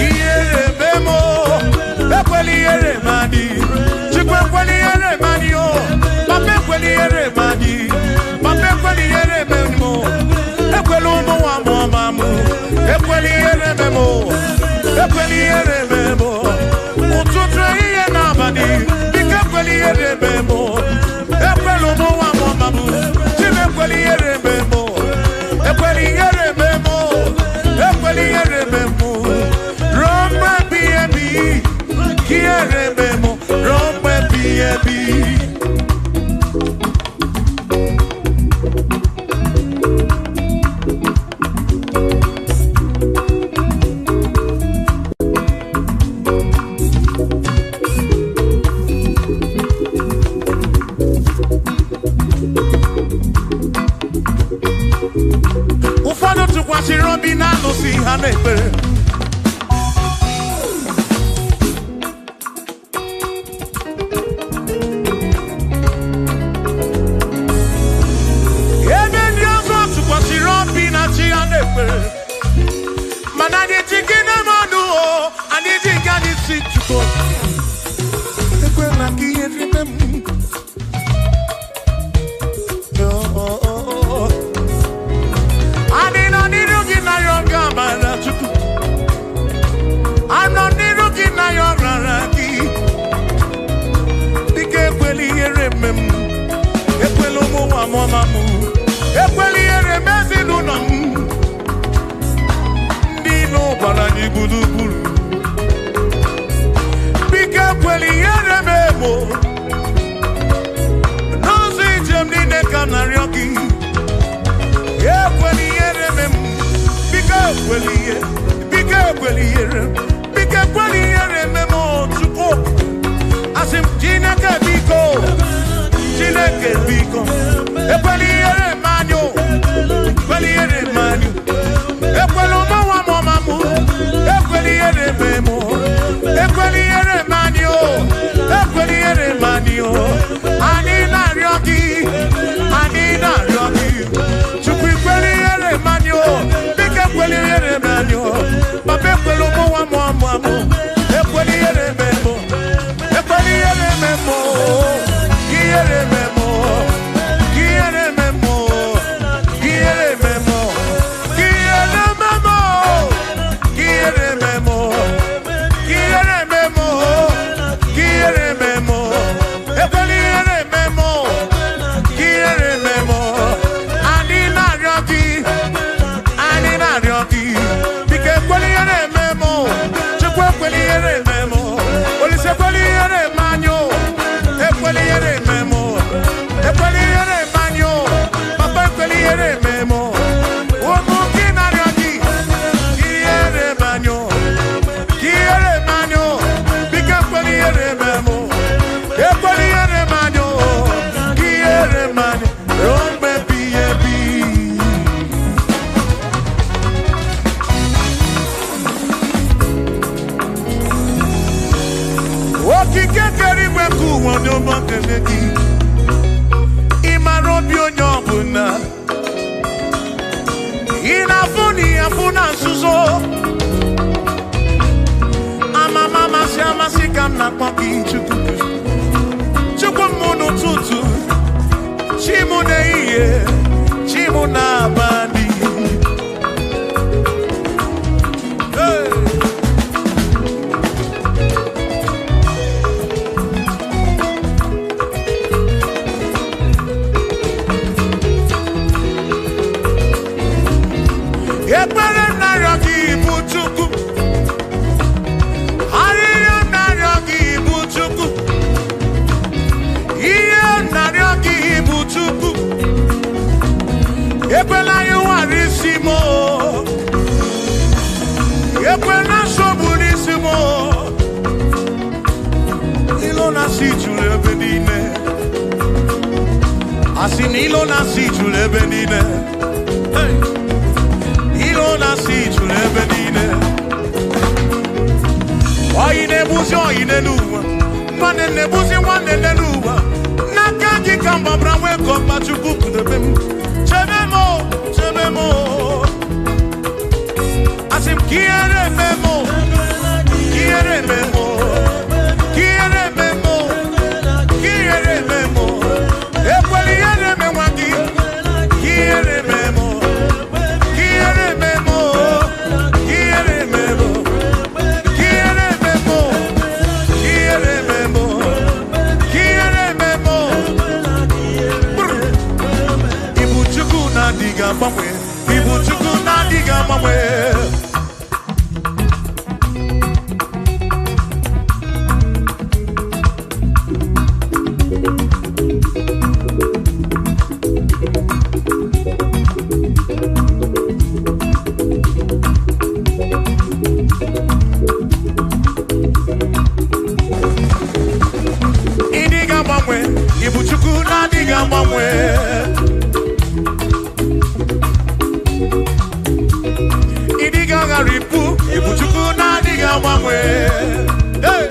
Ihere eme m o. Ekwela ihere eme anyị. Chukwu ekwela ihere eme anyị o. Papa ekwela ihere eme anyị. Papa ekwela ihere eme m o. Ekwela ụmụ nwa mụọ ma mụ. Ekwela ihere eme m o. Ekwela ihere eme m o. Ụtụtụ ehihie na abalị, biko ekwela ihere eme m o. Ekwela ụmụ nwa mụọ ma mụ. Chim ekwela ihere eme m o. Ekwela ihere eme m o. Ekwela ihere eme m o. Ruo mgbe ebighị ebi, ka ihere eme m o. Ruo mgbe ebighị ebi. Ụfọdụ tụkwasịrị obi na alụsị ha na-ekpere. Chukwu, ekwela ka ihere mee m. Oh. Anyị nọ n'iru gị na ya oge amara Chukwu. Anọ n'iru gị na ya ọrara gị. Dịka ekwela ihere eme m, ekwela ụmụ nwa m ọma m, ekwela ihere eme ezinụlọ m. Ndị ilo gbara anyị gburugburu. Biko ekwela ihere m emo. N'ụzọ ije m niile ka m na-arịọ gị. Ekwela ihere m emo. Biko ekwela ihe, biko ekwela ihere, biko ekwela ihere m emo Chukwu. Asị m Chineke biko, Chineke biko, ekwela ihere m anyụ, ekwela ihere m anyụ, ekwela ụmụ nwa m ọma m, ekwela ihere m emo, ekwela ihere m anyụ, ekwela ihere m anyụ. Anyị na-arịọ gị, anyị na-arịọ gị, Chukwu ekwela ihere m anyụ, biko ekwela ihere m anyụ, papa ekwela ụmụ nwa m ọma m, ekwela ihere m emo. Ekwela ihere m emo, ihere m emo, ihere m emo, ihere m emo, ihere m emo, ihere m emo, ihere m emo, ihere m emo. Ekwela ihere m emo, ihere m emo. Anyị na-arịọ gị, anyị na-arịọ gị, biko ekwela ihere m emo, Chukwu ekwela ihere m emo, Olise ekwela ihere m anyụ, ekwela ihere m emo, ekwela ihere m anyụ, Papa ekwela ihere m emo. Ụmụ gị na-arịọ gị, ihere m anyụ, ihere m anyụ, biko ekwela ihere m emo, ekwela ihere m anyụ, ihere m anyụ, ruo mgbe ebighị ebi. Okike kere igwe nke ụwa onye ọma kele gị. Ị mara obi onye ọbụla. Ị na-afụ na ị afụ na nzuzo. Amama amasị amasị ka m na-akpọ gị Chukwu. Chukwu m n'ụtụtụ, chi m n'ehihie, chi m n'abalị. Hey! Ekpere narịọ gị bụ Chukwu. Arịrịọ narịọ gị bụ Chukwu. Ihe narịọ gị bụ Chukwu. Ekwela ịwara isi m o. Ekwela nsogbu n'isi m o. Ilo na-asị juru ebe niile. Asị na ilo na-asị juru ebe niile. Hey! Ilo na-asị juru ebe niile. Oyi na-egbuzi oyi n'elu ụwa, nwanne na-egbuzi nwanne n'elu ụwa. N'aka gị ka m gbabara nwee ka ọkpa Chukwu kpụdebe m. Chebe m o, chebe m o. Asị m ka ihere eme m o, ka ihere eme m o, ka ihere eme m o, ka ihere eme m o. Ekwela ihere eme nwa gị, ka ihere eme m o, ka ihere eme m o, ka ihere eme m o. Ihere memo, ihere memo, ihere memo. Ibu Chukwu na-adịghị agbanwe, Ibu Chukwu na-adịghị agbanwe. Ịdịghị agbanwe, Ibu Chukwu na-adịghị agbanwe. Ịdịghị aghara ibu, Ibu Chukwu na-adịghị agbanwe. Hey!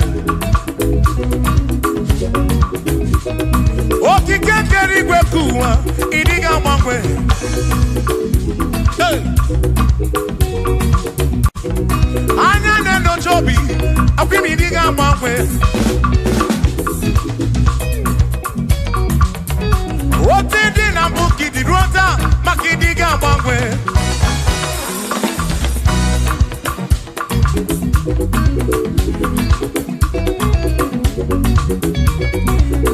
Okike kere igwe ka ụwa, ịdịghị agbanwe. Hey! Anya na-enyocha obi, Akwimidi ga-agbanwe. Otu dị na mbụ ka ịdị ruo taa, maka ịdị ga-agbanwe.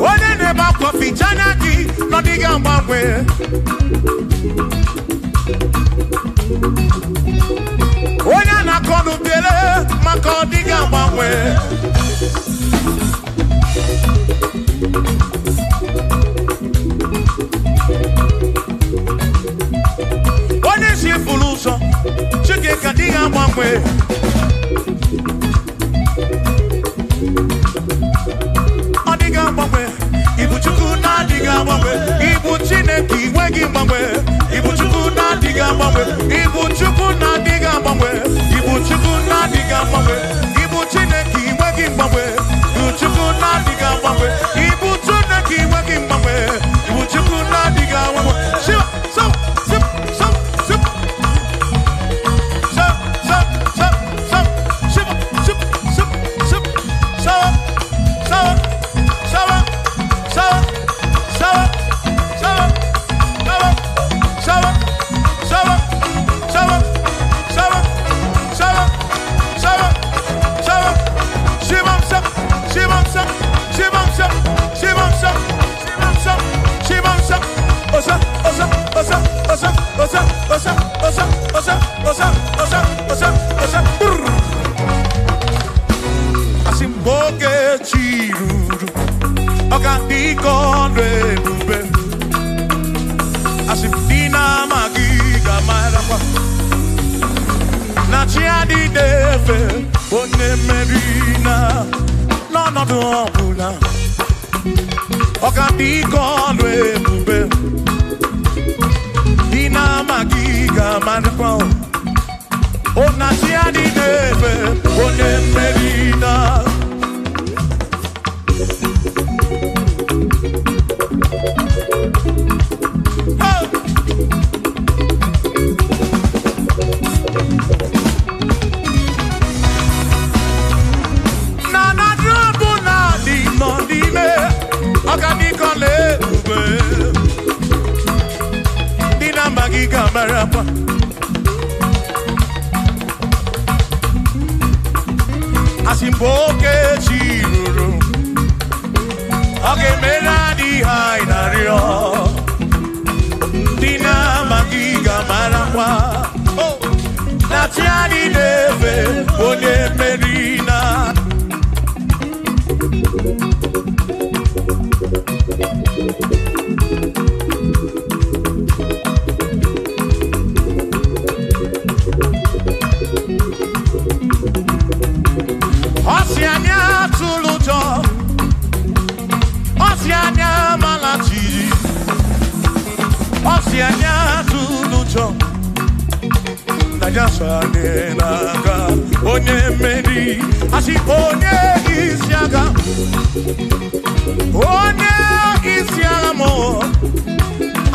Onye na-ebe akwa ficha anya gị na ọ dịghị agbanwe. Onye a na-akọ n'ubele maka ọ dịghị agbanwe. Onye si furu ụzọ, Chineke adịghị agbanwe. Ọ dịghị agbanwe. Ibu Chukwu na-adịghị agbanwe. Ibu Chineke inwe gị mgbanwe. Ibu Chukwu na-adịghị agbanwe. Ibu Chukwu na-adịghị agbanwe. Ibu Chukwu na-adịghị agbanwe. Ibu Chineke inwe gị mgbanwe. Ibu Chukwu na-adịghị agbanwe. Ibu Chineke inwe gị mgbanwe. Ibu Chukwu na-adịghị agbanwe. Shiva, so, sip, so, sip. So, so, so, so. Shiva, sip, sip, sip. So, so, so, so, so, so, so, so, so, so, so, so, so, Shivam sap, Shivam sap, Shivam sap, Shivam sap, Shivam sap, Shivam sap, Osa, osa, osa, osa, osa, osa, osa, osa, osa, osa, osa, osa, brr. Asị m oge chi ruru, ọ ga-adị ka ọnụ ebube. Asị m ndị na-amaghị ga-amarakwa na chi adịghị efe onye mmeri na n'ọnọdụ ọbụla. Ọ ga-adị ka ọnụ ebube. Ndị na-amaghị ga-amarakwa o na chi adịghị efe onye mmeri na. Hey! Na na drọbụ na dị nọ n'ime ọgadịkọla ebube. Ndị na-amaghị ga-amarakwa. Asị mgbe oke chi ruru, ọ ga-emere adịghị anyị na-arịọ. Ndị na-amaghị ga-amarakwa Oh! na chi anyị na-efe onye mmeri na. Ọ sị anyị atụla ụjọ, ọ sị anyị amala jijiji, ọ sị anyị atụla ụjọ, na ya so anyị n'aka onye mmeri. Asị onye isi agha, onye isi agha mụ,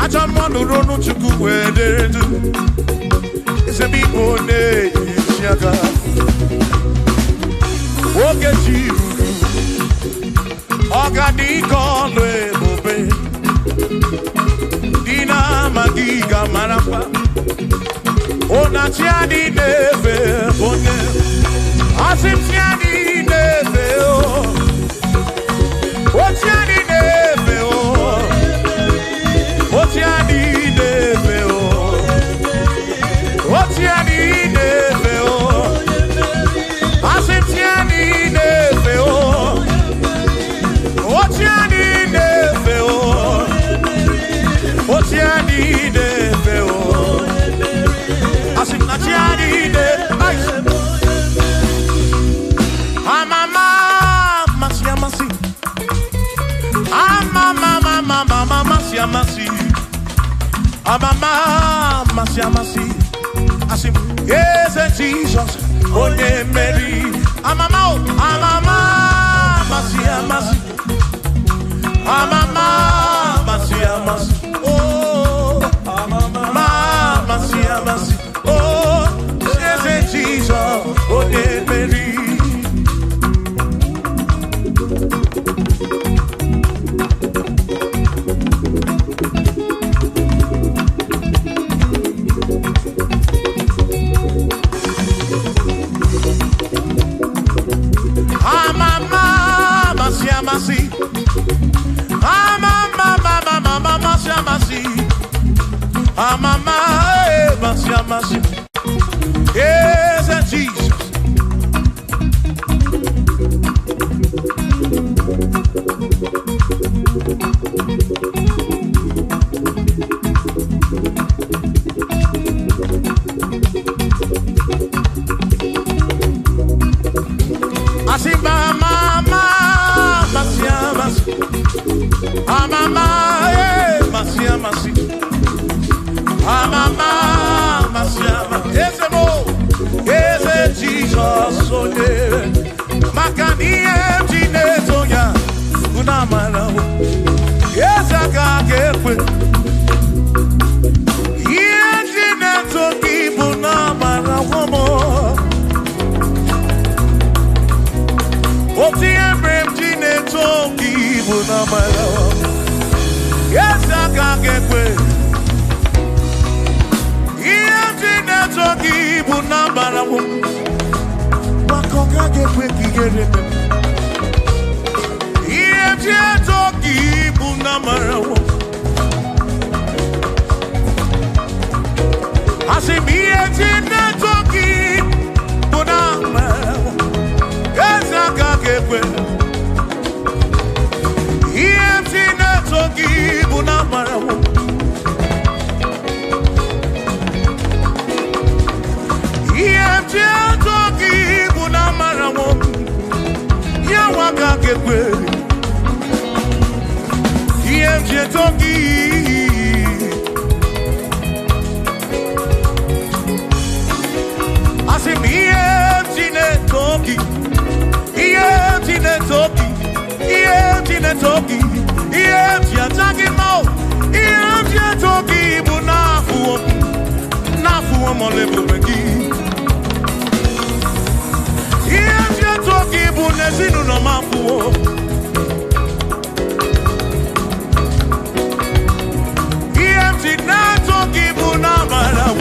ajọ mmụọ nụrụ ọnụ Chukwu wee dere du. Eze m ịbụ onye isi agha. Oge chi ruru, ọ ga-adị ka ọlụ ebube. Ndị na-amaghị ga-amarakwa ụna chi adị na-efe onye. Asị m chi adị na-efe o, o chi adị na-efe o, o chi adị na-efe o, o chi adị na-efe o. Asị m chi adị na-efe o, o chi adị na-efe o, o chi adị na-efe o. Asị m na chi adị na-efe. Amama amasị amasị, amama amama amasị amasị, amama amasị amasị. Asị m eze Jizọs onye mmeri. Amama o, amama amasị amasị, amama amasị amasị, oh amama amasị amasị, oh eze Jizọs onye mmeri. na-eto gị bụ na amara. Eze agaghị ekwe. Ihe ji na-eto gị bụ na amara. Maka ọ gaghị ekwe ka ihere mee m. Ihe ji eto gị bụ na amara. Asị m ihe ji na-eto gị bụ na amara. Eze agaghị ekwe. Ihe ji na-eto gị bụ na amara. Ihe ji eto gị bụ na amara. Ya nwa agaghị ekwe. Ihe ji eto gị. Asị m ihe ji na-eto gị. Ihe ji na-eto gị. Ihe ji na-eto gị. Ihe ji aja gị mma o. Ihe ji eto gị bụ n'afụwo m. N'afụwo m ọla ebube gị. Ihe ji eto gị bụ n'ezinụlọ m afụwo. Ihe ji na-eto gị bụ n'amara m.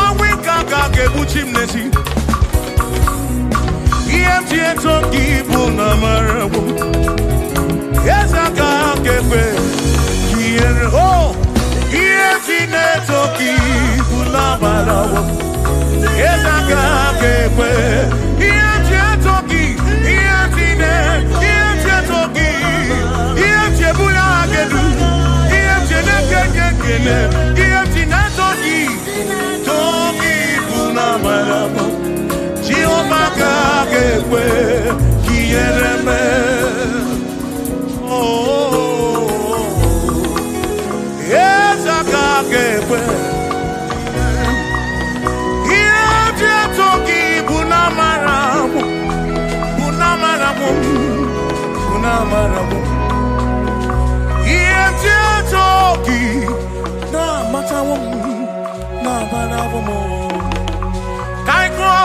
Ọnwụ ike aka ga-egbuchi m n'ezi. Ihe m ji eto gị bụ n'amara m. Eze aka ga-ekwe ka ihere o. Ihe ji na-eto gị bụ n'amara m. Eze aka ga-ekwe. Ihe ji eto gị, ihe ji na- ihe ji eto gị, ihe ji ebuli aha gị elu, ihe ji na-eke gị ekele, ihe ji na-eto gị, too gị bụ n'amara m. Jehova ka ga-ekwe ka ihere mee. Oh, eze aka ga-ekwe. Ihe ji eto gị bụ n'amara m, bụ n'amara m, bụ n'amara m. Ihe ji eto gị na-amatawo m, na-amarawo m. Ka anyị gụọ,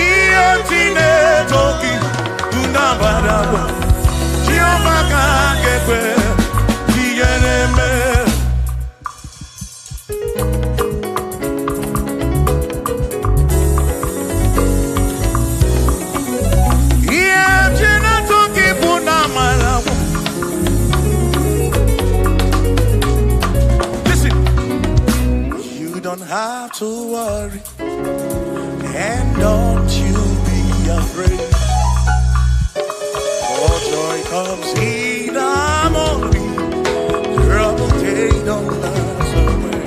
ihe ji na-eto gị bụ n'amara m. Jehova ka ga-ekwe ka ihere mee. Ihe ji na-eto gị bụ n'amara m. Listen, you don't have to worry, and don't you be afraid. For joy comes in the morning, trouble they don't last away.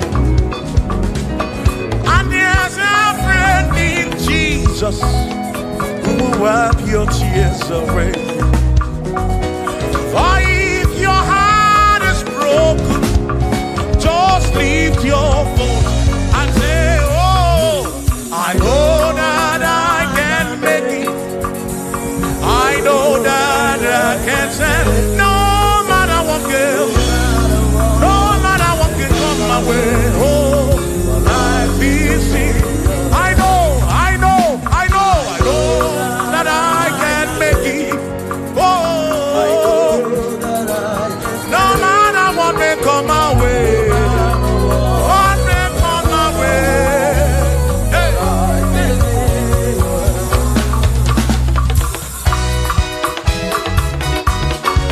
And there's a friend in Jesus who will wipe your tears away. For if your heart is broken, just lift your voice and say, oh, I know that I can make it. I know that I can stand. No matter what girl, no matter what can come my way. Oh, my life is in. I know, I know, I know, I know that I can make it. Oh, no matter what may come my way. What may come my way. Hey.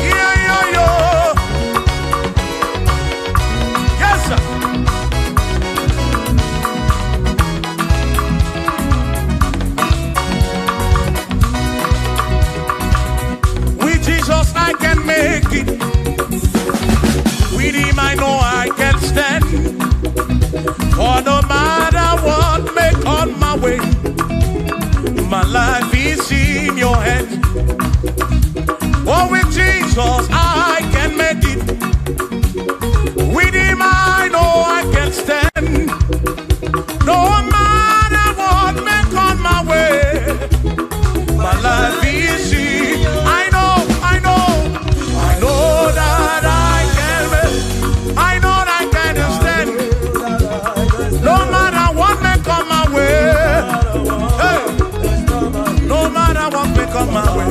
Yeah, yeah, yeah. Yes, sir. With Jesus I can make it. With him I know I can stand. For no matter what may come my way, my life is in your hand. Oh, with Jesus I can make it. With him I know I can stand. No matter what may come my way, my life is in. I know, I know, I know that I can make. I know that I can stand. No matter what may come my way. Hey, no matter what may come my way.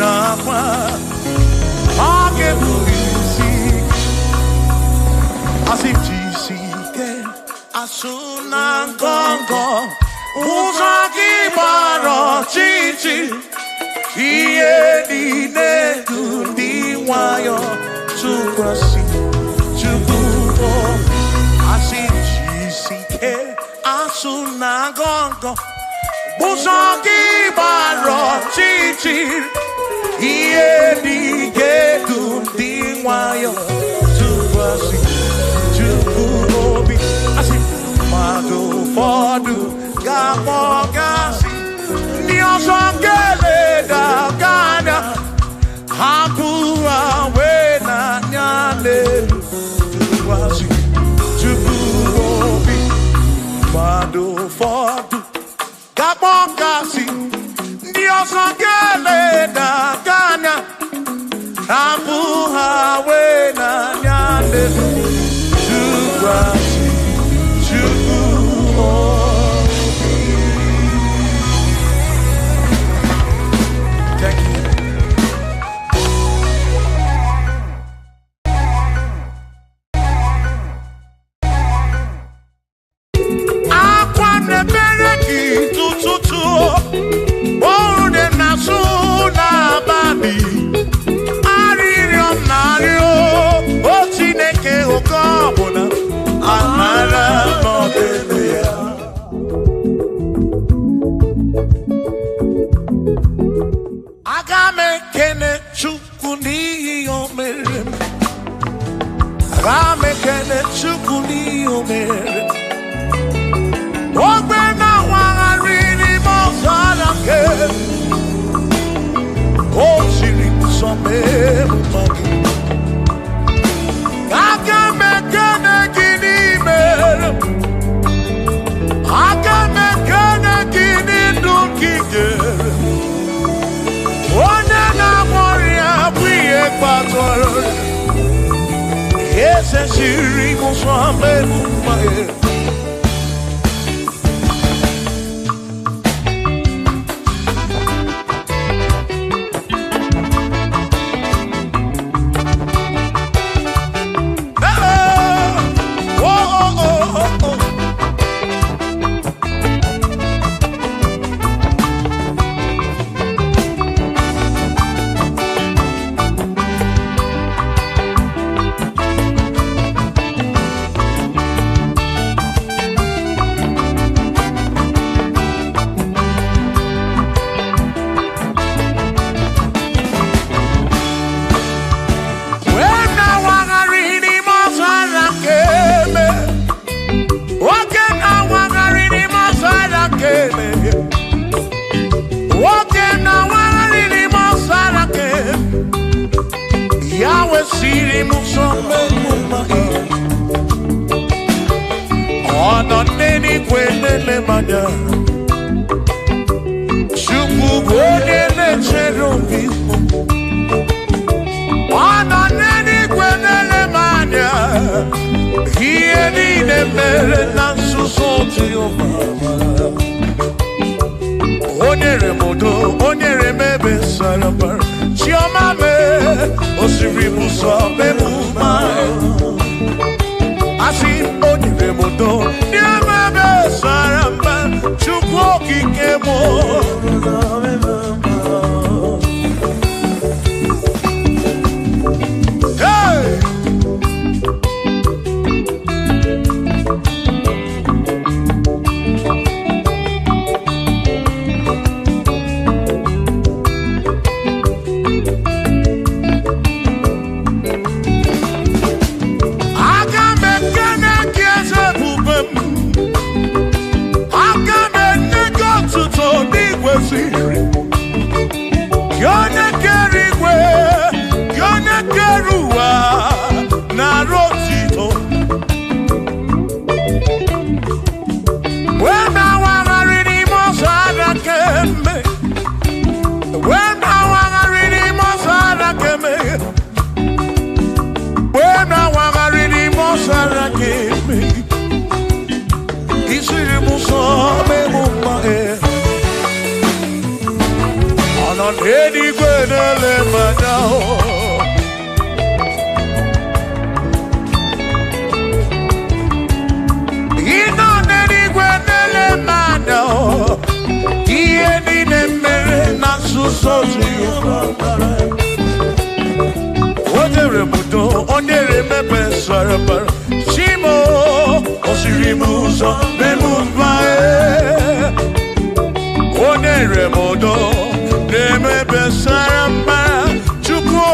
n'akwa, ọ ga-ebu isi. Asị jisi ike, asụ na ngọngọ, ụzọ gị gbara ọchịchị, ihe niile dị ndị nwayọ tụkwasị Chukwu obi. Asị jisi ike, asụ na ngọngọ, ụzọ gị gbara ọchịchị, ihe niile dị ndị nwayọ tụkwasị Chukwu obi. Asị mmadụ ụfọdụ ga-akpọ gasị, ndị ọzọ ga-eleda gị anya, hapụ ha wee n'anya n'elu tụkwasị Chukwu obi. Mmadụ ụfọdụ ga-akpọ gasị, ndị ọzọ ga-eleda gị anya, hapụ ha wee n'anya n'elu tụkwasị Chukwu obi. Thank you. Akwa na-emere gị tụtụtụ, ọrụ dị na-asụ n'abalị, arịrịọ m na-arịọ, o Chineke, oke ọbụla amara n'ọdịbe ya. Aga m ekene Chukwu n'ihi o mere m. Aga m ekene Chukwu n'ihi o mere m. Ogbe na-awagharị n'ime ọzara nke o siri nsọ mee mma gị. Aga m ekene gị n'ime m. Aga m ekene gị n'ndụ nke ị nyere. Onye na-agwọ ọrịa bụ ihe kpatara eze siri nsọ mee mma gị. Oh, oh, oh, oh, oh. Wee na-awagharị n'ime ọzara nke eme. Nwoke na-awagharị n'ime ọzara nke eme. Nwoke na-awagharị n'ime ọzara nke eme. Ya wesịrị m nsọ mmemme gị. Ọ nọ n'eluigwe na-ele m anya. Chukwu bụ onye na-echere obi m. Ọ nọ n'eluigwe na-ele m anya. Ihe niile mere na nzuzo Jehova. O nyere m udo, o nyere m ebe sara mbara. Chiọma mee, o siri m ụzọ mee m mma. Asị o nyere m udo, nye m ebe sara mbara. Chukwu okike m. Hey! Aga m ekene gị eze ebube m. Aga m enye gị otuto n'igwe siri. Gị onye kere igwe, gị onye kere ụwa, na-arụ otito. Wee na-awagharị n'ime ọzara kemgbe. Wee na-awagharị n'ime ọzara kemgbe. Wee na-awagharị n'ime ọzara kemgbe. Isiri m ụzọ mee m mma, eh. Ọ nọ n'eluigwe na-ele m anya o. Ị nọ n'eluigwe na-ele m anya o. Ihe niile mere na nzuzo Jehova mara. O nyere m udo, o nyere m ebe sara mbara. Chimo, o siri m ụzọ mee m mma e. O nyere m udo, na-eme ebe sara mbara. Chukwu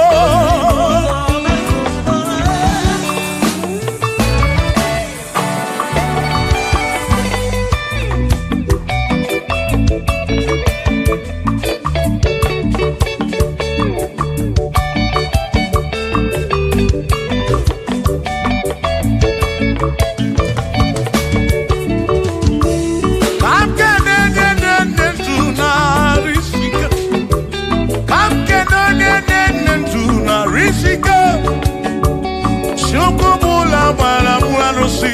ka m kene onye na-enye ndụ narị isi ike. Ka m kene onye na-enye ndụ narị isi ike. Chukwu bụ ụlọ gbara m arụsị.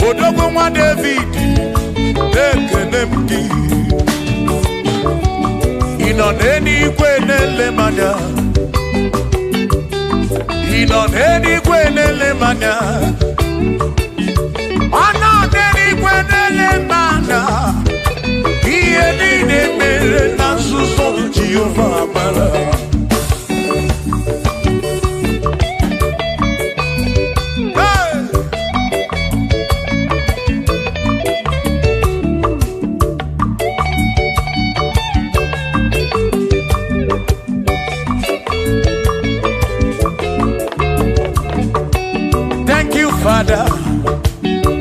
Odogwu nwa David, na-ekene m gị. Ị nọ n'eluigwe na-ele m anya. Ị nọ n'eluigwe na-ele m anya. Ọ nọ n'eluigwe na-ele m anya. Ihe niile mere na nzuzo Jehova mara. Hey! Thank you, Father.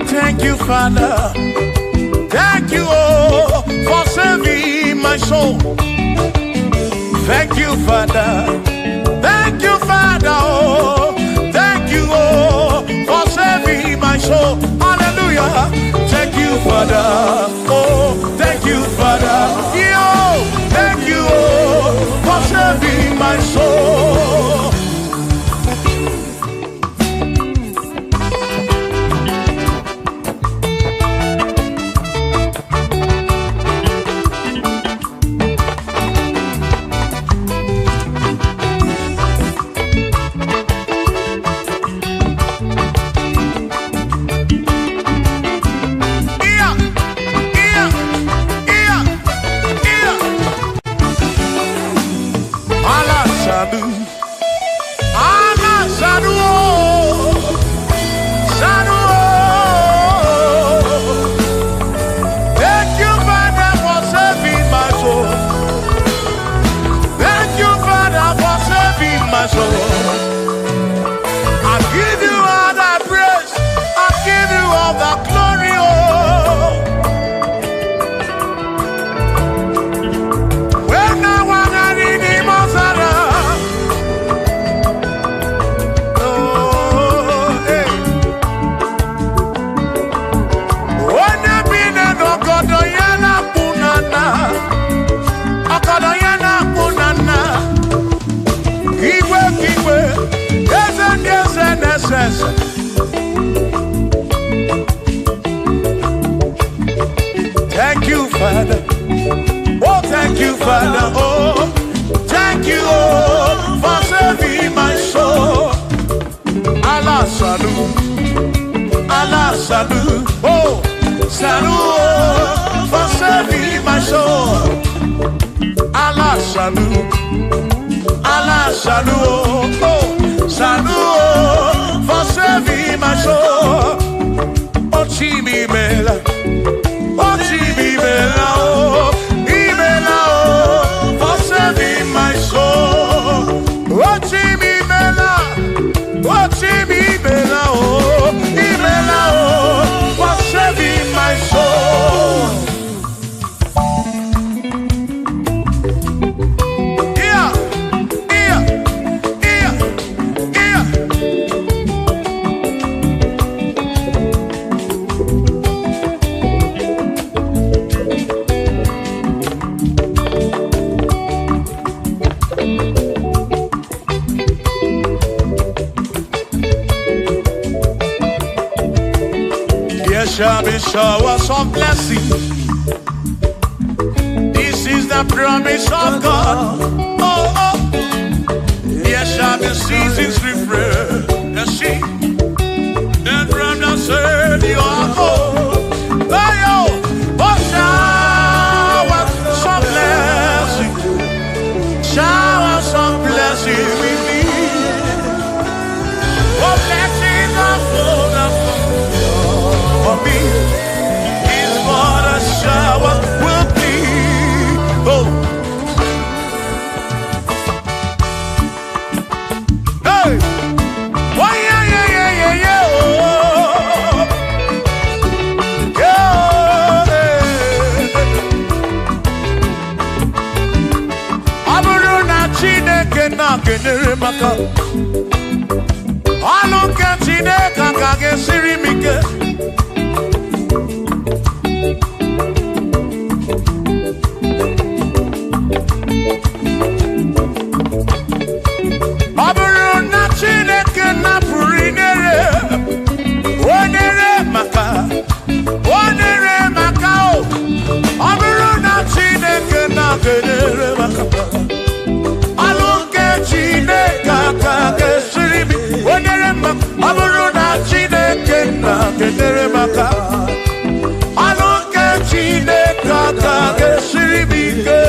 Thank you, Father. Thank you, oh, for saving my soul. Thank you, Father. Thank you, Father. Oh, thank you, oh, for saving my soul. Hallelujah. Thank you, Father. Oh, thank you, Father. Yo, thank you, oh, for saving my soul. Yeah, yeah, yeah, yeah. Allah Sadu, Allah Sadu, oh, Sadu. Oh. Thank you, Father, for saving my soul. Thank you, Father, for saving my soul. I give you all the praise. I give you all the glory. Oh. When I was in the Mozara, oh, hey. Onye bi n'ọgọdọ ya na-akpụ na nna, ọgọdọ ya na-akpụ na nna. Igwe ka igwe, eze ndị eze na-ese ese. Thank you, Father. Oh, thank you, Father. Oh, thank you, oh, for saving my soul. Allah Salu, Allah Salu, oh, Salu, oh, for saving my soul. Allah Salu, Allah Salu, oh, oh, Salu, oh, for saving my soul. Oh, Chimi Mela. Oh, Chimi Mela, oh, Imela, oh, for saving my soul. Oh, Chimi Mela, oh, Chimi Mela, oh, Imela, oh, for saving my soul. Yeah, yeah, yeah, yeah. There shall be showers of blessing. This is the the promise of God. Oh, oh, there shall be seasons refreshed. You see, then from the Savior, oh, oh, oh, shower some blessing, shower some blessing with me. Oh, blessings are full of for me. Is what a shower will be. Oh. Hey! Oh, yeah, yeah, yeah, yeah, yeah. Oh. Yeah. Ọ bụrụ na Chineke na-enyere m aka, ọnụ nke Chineke agaghị esiri m ike. Ọ bụrụ na Chineke napụrụ inyere, o nyere maka, o nyere maka o. Ọ bụrụ na Chineke na-enyere maka, ọlụ nke Chineke agaghị esiri m, o nyere maka. Ọ bụrụ na Chineke na-enyere maka, ọlụ nke Chineke agaghị esiri m ike.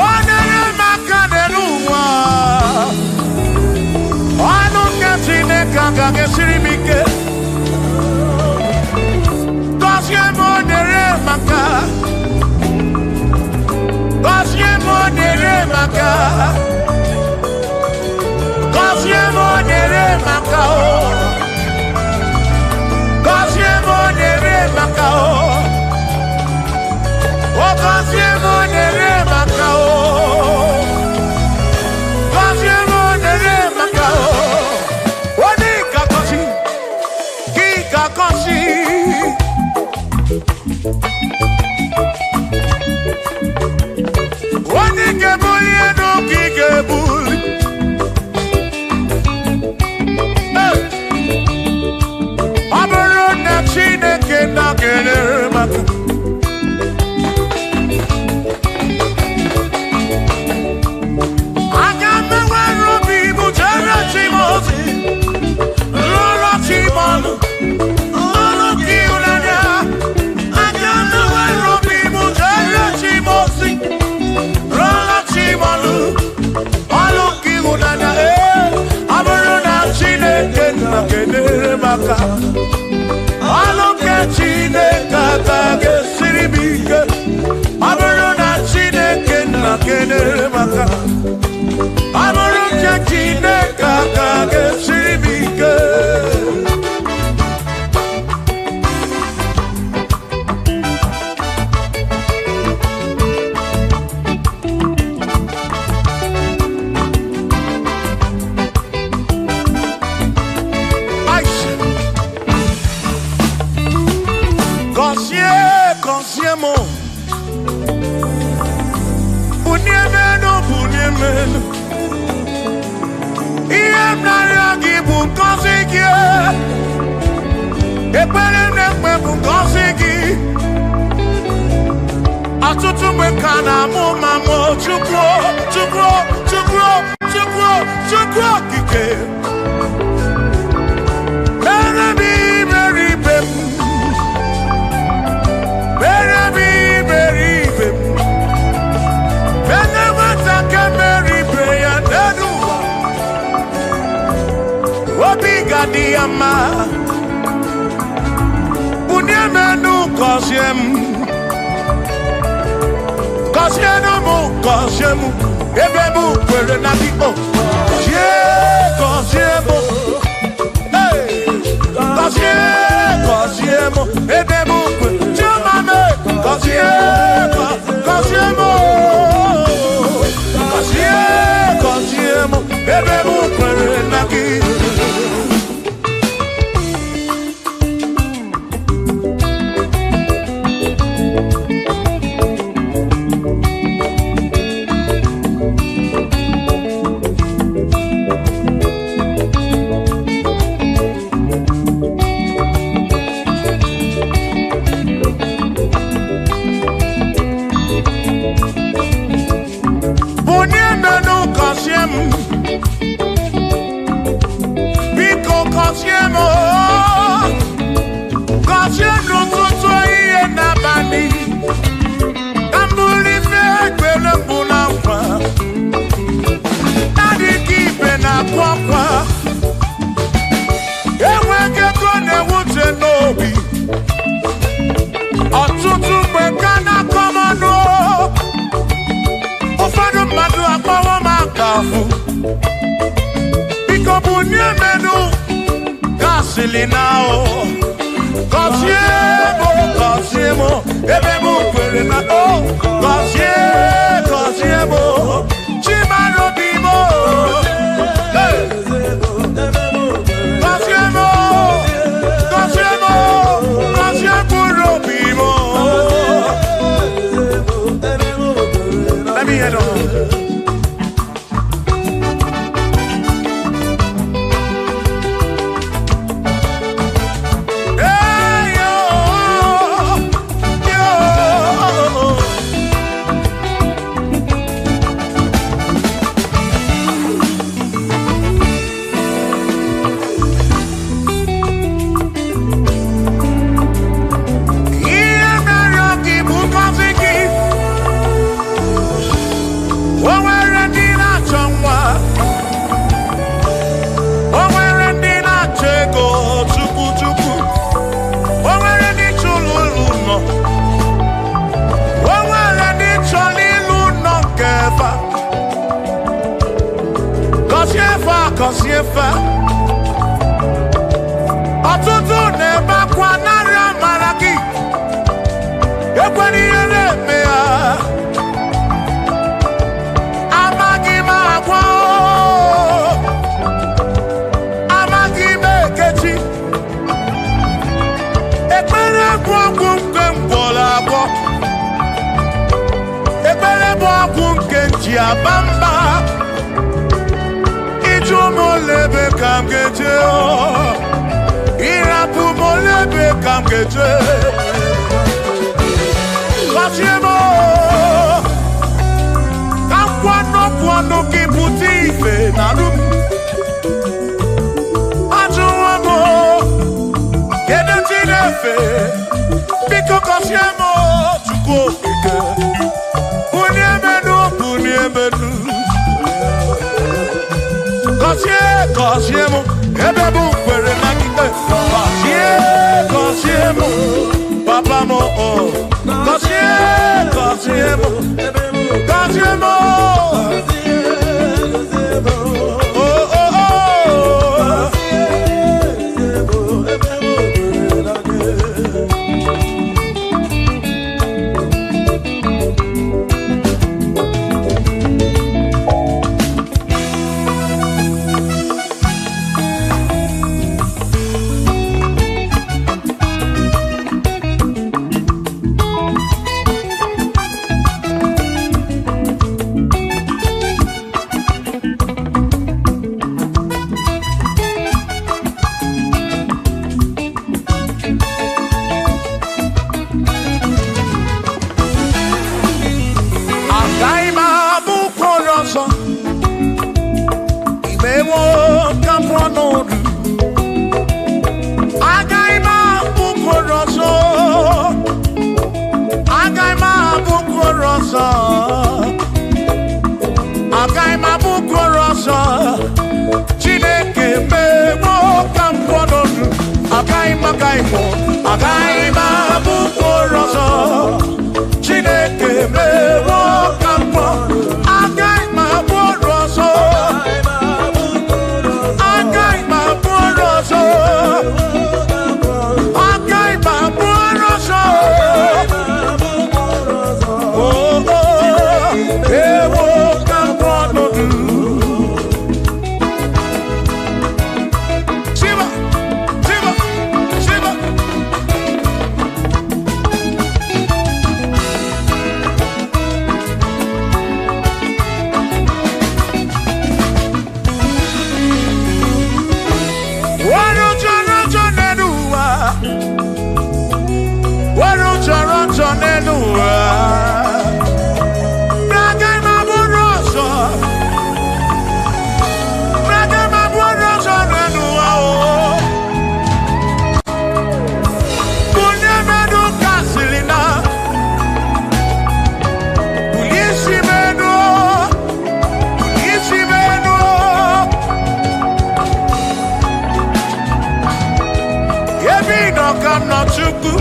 Onye maka n'elu ụwa, ọnụ nke Chineke agaghị esiri m ike. Gọzie m onyere maka, gọzie m onyere maka, gọzie m onyere maka o, gọzie m onyere maka o, o gọzie m onyere maka o. Gọzie m onyere maka o. Onye ga-agọzi, gị ga-agọzi. Onye ga-ebuli elu ka ị ga-ebuli. Hey! Ọ bụrụ na Chineke na-enyere m aka, aga m enwere obi bụ jere chi m ozi, lụrụ chi m ọlụ, ọlụ nke ịhụnanya. Aga m enwere obi bụ jere chi m ozi, lụrụ chi m ọlụ, ọlụ nke ịhụnanya. Ee, ọ bụrụ na Chineke na-enyere m aka, ọlụ nke Chineke agaghị esiri m ike. Ọ bụrụ na Chineke na-enyere m aka, ọ bụrụ nke Chineke agaghị esiri m ike. Aisha. Gọzie, gọzie m. Bunie m elu, bunie m elu. Ihe m na-arịọ gị bụ ngọzi gị. Ekpere m na-ekpe bụ ngọzi gị. Ọtụtụ mgbe ka na-amụ ma mụ Chukwu, Chukwu, Chukwu, Chukwu, Chukwu okike. Mere m iberibe m. Mere m iberibe m. Mere nwata ka mere ibe ya n'elu ụwa. Obi ga-adị ya mma. Bunie m elu, gọzie m. Gọzie m, gọzie m. Ebe m kwere na gị, o. Gọzie, gọzie m. Hey! Gọzie, gọzie m. Ebe m kwere. Chioma m, gọzie, gọzie m. Gọzie, gọzie m. Ebe m kwere na gị. na-eche n'obi. Ọtụtụ mgbe ka na-akọ m ọnụ, ụfọdụ mmadụ akpọwo m aka afụ. Biko bunye m enu gasịlị na o. Gọzie m, gọzie m, ebe m kwere na o. Gọzie, gọzie m, Chimara obi m o. Hey! Gọzie m, gọzie m, gọzie mkpụrụ obi m o. Let me hear them. Hey, yo, yo. Ihe mere gị bụ ngọzi gị. O nwere ndị na-achọ nwa. O nwere ndị na-achọ ego chukwu chukwu. O nwere ndị chọrọ ụlọ ụlọ. O nwere ndị chọrọ ịlụ ụlọ nke fa. Gọzie fa, gọzie fa. Ọtụtụ na-ebe akwa narị amara gị. Ekwela ihe na-eme ya. Amaghị m agwa o. Amaghị m ekechi. Ekpere bụ ọgwụ nke m gwọrọ agwọ. Ekpere bụ ọgwụ nke m ji aba mba. Ịjụ m ole ebe ka m ga-eje o. Ịrapụ m ole ebe ka m ga-eje. Gọzie m o. Ka m kwuo n'okwu ọnụ gị pụta ife na arụ m. Ajụwo m o, kedu chi na-efe? Biko gọzie m o, Chukwu okike. Bunie m enu, bunie m enu. Gọzie, gọzie m, ebe m kwere na gị. Gọzie, gọzie m, papa m o. Gọzie, gọzie m, gọzie m o. Oh, oh, oh. Agaghị m abụ ụkwụ ọzọ. Imewo ka m pụọ n'ọdụ. Agaghị m abụ ụkwụ ọzọ. Agaghị m abụ ụkwụ ọzọ. Agaghị m abụ ụkwụ ọzọ. Chineke mewo ka m pụọ n'ọdụ. Agaghị m agaghị m agaghị m abụ ụkwụ ọzọ. Chineke mewo ka m pụọ. Agaghị m abụ ọrụ ọzọ. Agaghị m abụ ọrụ ọzọ. Agaghị m abụ ọrụ ọzọ. Oh, oh, ewo ka m pụọ n'ọdụ. Shiva, Shiva, Shiva. nọ ka m nọ Chukwu.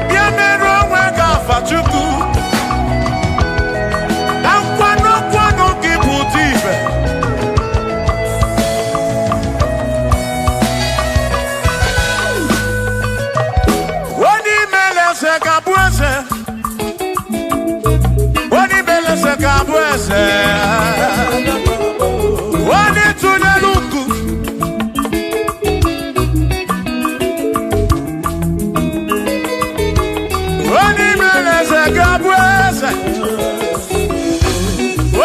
Bịa merụ onwe gị afa Chukwu. Na nkwado nkwado gị pụta ibe. Onye imele eze ga-abụ eze. Onye imele eze ga-abụ eze. Onye tụnyere uku. Onye imele eze ga-abụ eze.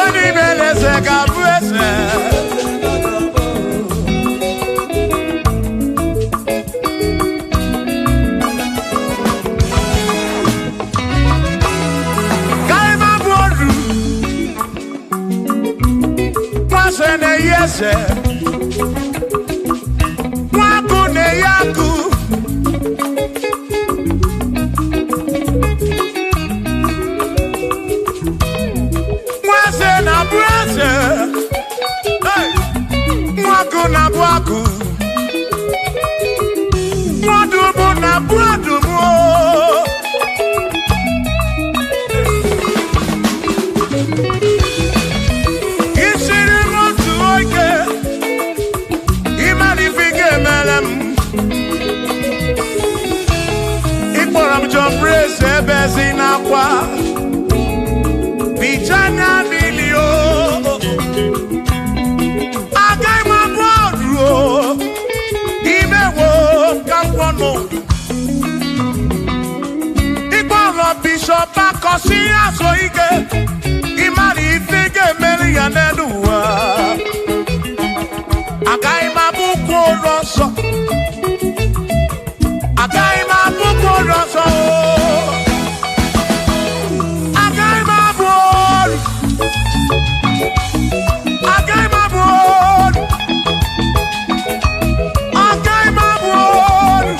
Onye imele eze ga-abụ eze. Ka ị ma bụ oru. Nwaze na-eyi eze. Nwakụ na-eyi akụ. Nwaze na-abụ eze. Hey! Nwakụ na-abụ akụ. Nwadụmụ na-abụ adụmụ. Isiri m otu oge, ịmara ife ị ga-emere m. Ị kpọrọ m John Praise ebe si n'akwa. Bicha anya mmiri o. Agaghị m abụ ọrụ o. Imewo ka m kwọ n'ụdụ. Ịkpọrọ Bishọp Akọsị azụ ike. Ịmara ife ị ga-emere ya n'elu ụwa. Agaghị m abụ ụkwụ ụlọ nsọ. Agaghị m abụ ụkwụ ụlọ nsọ o. Agaghị m abụ ọrụ. Agaghị m abụ ọrụ. Agaghị m abụ ọrụ.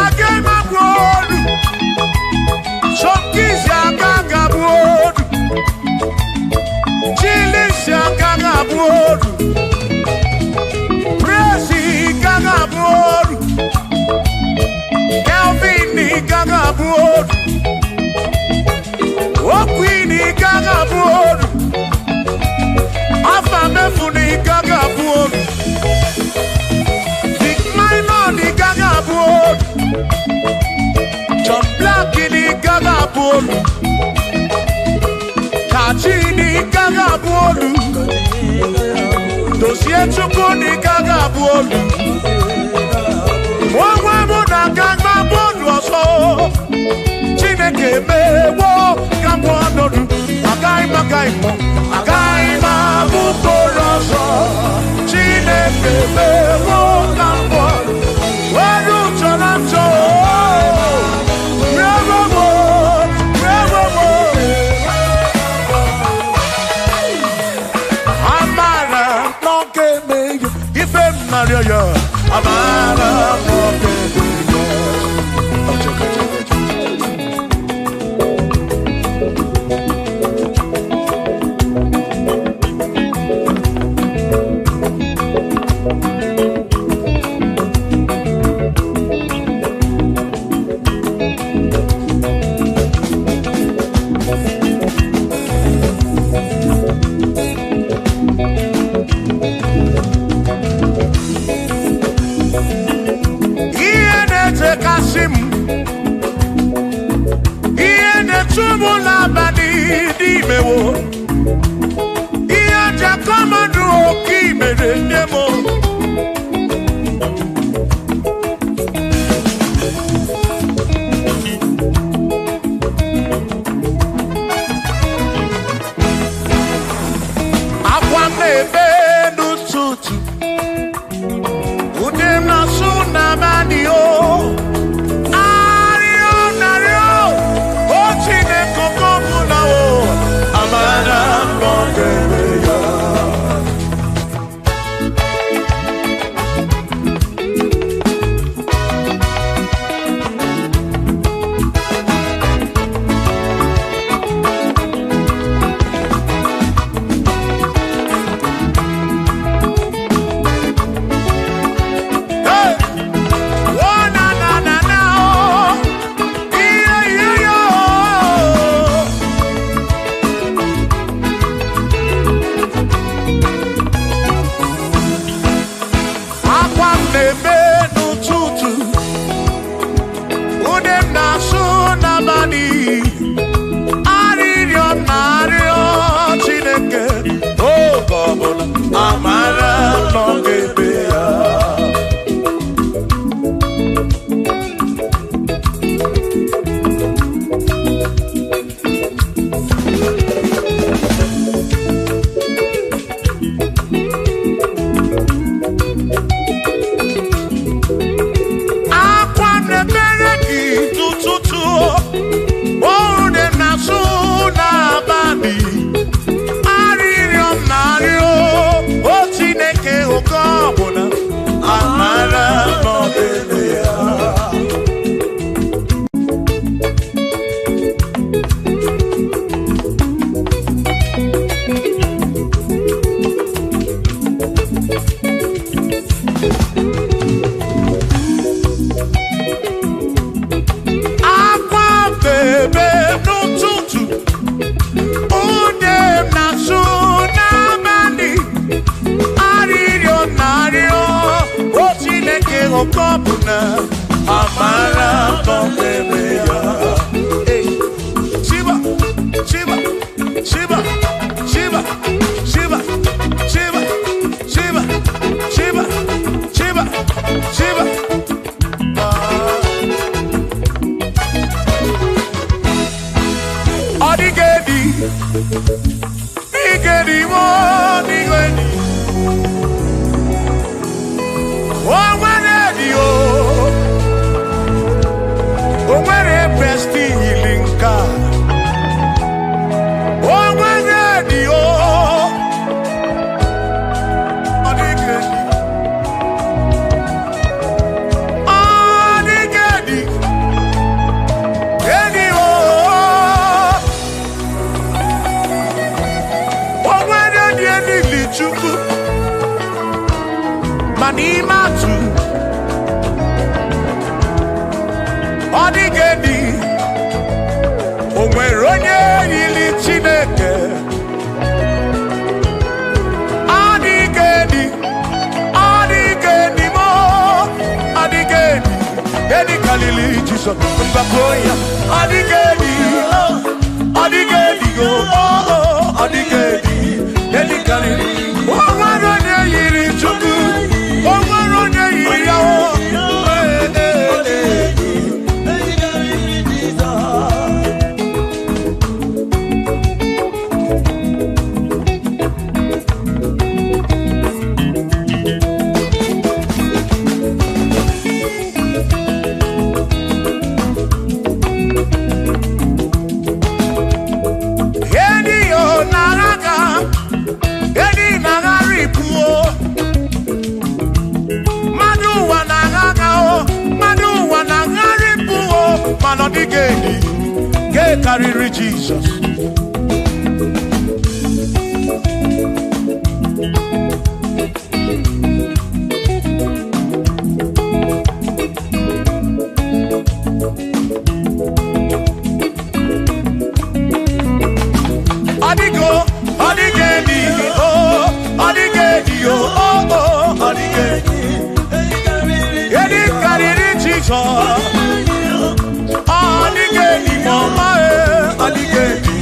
Agaghị m abụ ọrụ. Sọmkisi agaghị abụ ọrụ. Chilisi agaghị abụ ọrụ. Praise gaghị abụ ọrụ. Kelvin gaghị abụ ọrụ. Okwini gaghị abụ ọrụ. Afa mefuni gaghị abụ ọrụ. Vic Minor gaghị abụ ọrụ. John Black gaghị abụ ọrụ. Kachi gaghị abụ ọrụ. Dozie Chukwu gaghị abụ ọrụ. Onwe mụ na aga m abụ ọrụ ọzọ. Chineke emewo ka m ọnọdụ. Agaghị m agaghị m agaghị m abụ mkpụrụ ọzọ. Chineke emewo ka m ọnọdụ. Were chọrọ m chọọ. Rewo m, rewo m. Amara n'oge eme ya, ife m narịọ ya. Amara n'oge eme ya. Ọchọkọ, ọchọkọ, ọchọkọ. Ihe na-echekasị m, ihe na-echu m n'abalị n'imewo, ihe njakọmadụ oke imere nne m. Akwa m na-ebe n'ụtụtụ, ude m na-asụ n'abalị o. Arịọ narịọ, o Chineke oke ọbụla o, amara m ọ ga-eme ya. na-eme n'ụtụtụ, ude m na-asụ n'abalị, arịrịọ m na-arịọ Chineke oge ọbụla amara nọ ga-ebe ya. Akwa na-emere gị n'ụtụtụ, ude m na-asụ n'abalị, arịrịọ m na-arịọ o Chineke oge ọbụla amara nọ ga-ebe ya. Akwa bebe n'ụtụtụ, ude m na-asụ n'abalị, arịrịọ m na-arịọ o Chineke oge ọbụla amara nọ n'ebe ya. Hey. Shiba, Shiba, Shiba, Shiba, Shiba, Shiba, Shiba, Shiba, Shiba, Shiba. Ọ dịghị edi, dịghị edi, ọ dịghị edi. O nwere edi o, o nwere prestili nke a. O nwere edi o, ọ dịghị edi. Ọ dịghị edi, edi o. O nwere dị elili Chukwu, ma n'ime atụ ọ dịghị edi. O nwere onye yiri Chineke. Ọ dịghị edi, ọ dịghị edi mo, ọ dịghị edi. Edi karịrị Jizọs, mgbakọ ya. Ọ dịghị edi, ọ dịghị edi go, ọ dịghị edi. Edi karịrị. O nwere onye yiri Chukwu, o nwere onye yiri ya o. Ee, ee, ee. Edi yo naraga, edi nagaripu o. Mmadụ ụwa na-agha o, mmadụ ụwa na-agharịpụ o, mana ọ dịghị edi nke karịrị Jizọs. Ọ dịghị o, ọ dịghị edi o, ọ dịghị edi o, o, o, ọ dịghị edi. Edi karịrị Jizọs. Ọ dịghị edi ma ọma e, ọ dịghị edi.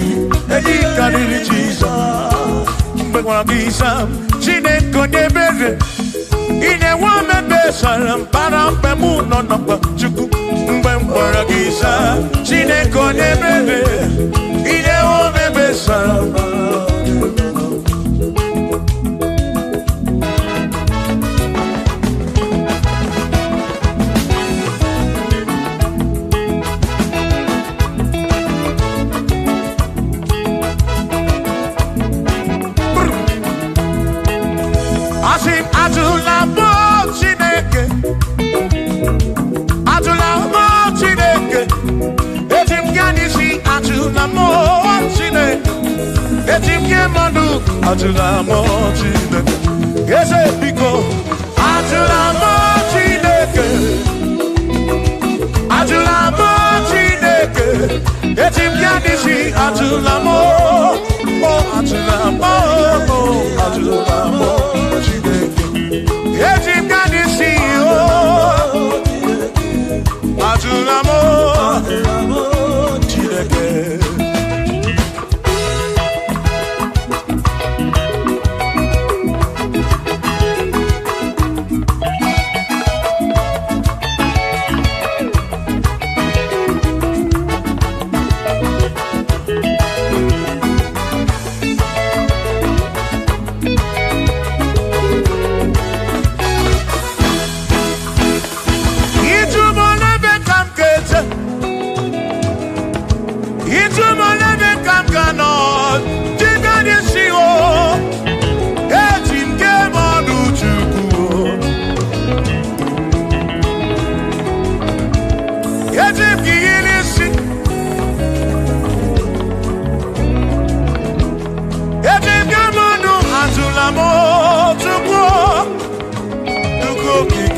Edi karịrị Jizọs. Mgbe gwara gị sam, Chineke onye ebere, ị na-enwe omebe sara mbara mgbe mụ nọ na mkpa Chukwu. Mgbe m gwara gị sam, Chineke onye ebere, ị na-enwe omebe sara mbara. Asị m atụla mụ Chineke, atụla mụ Chineke, eji m gaa n'isi atụla mụ Chineke, eji m nye mmadụ atụla mụ Chineke, eze biko atụla mụ Chineke, atụla mụ Chineke, eji m gaa n'isi atụla mụ, o atụla mụ, o atụla mụ Chineke. Eji m gaa n'isi o.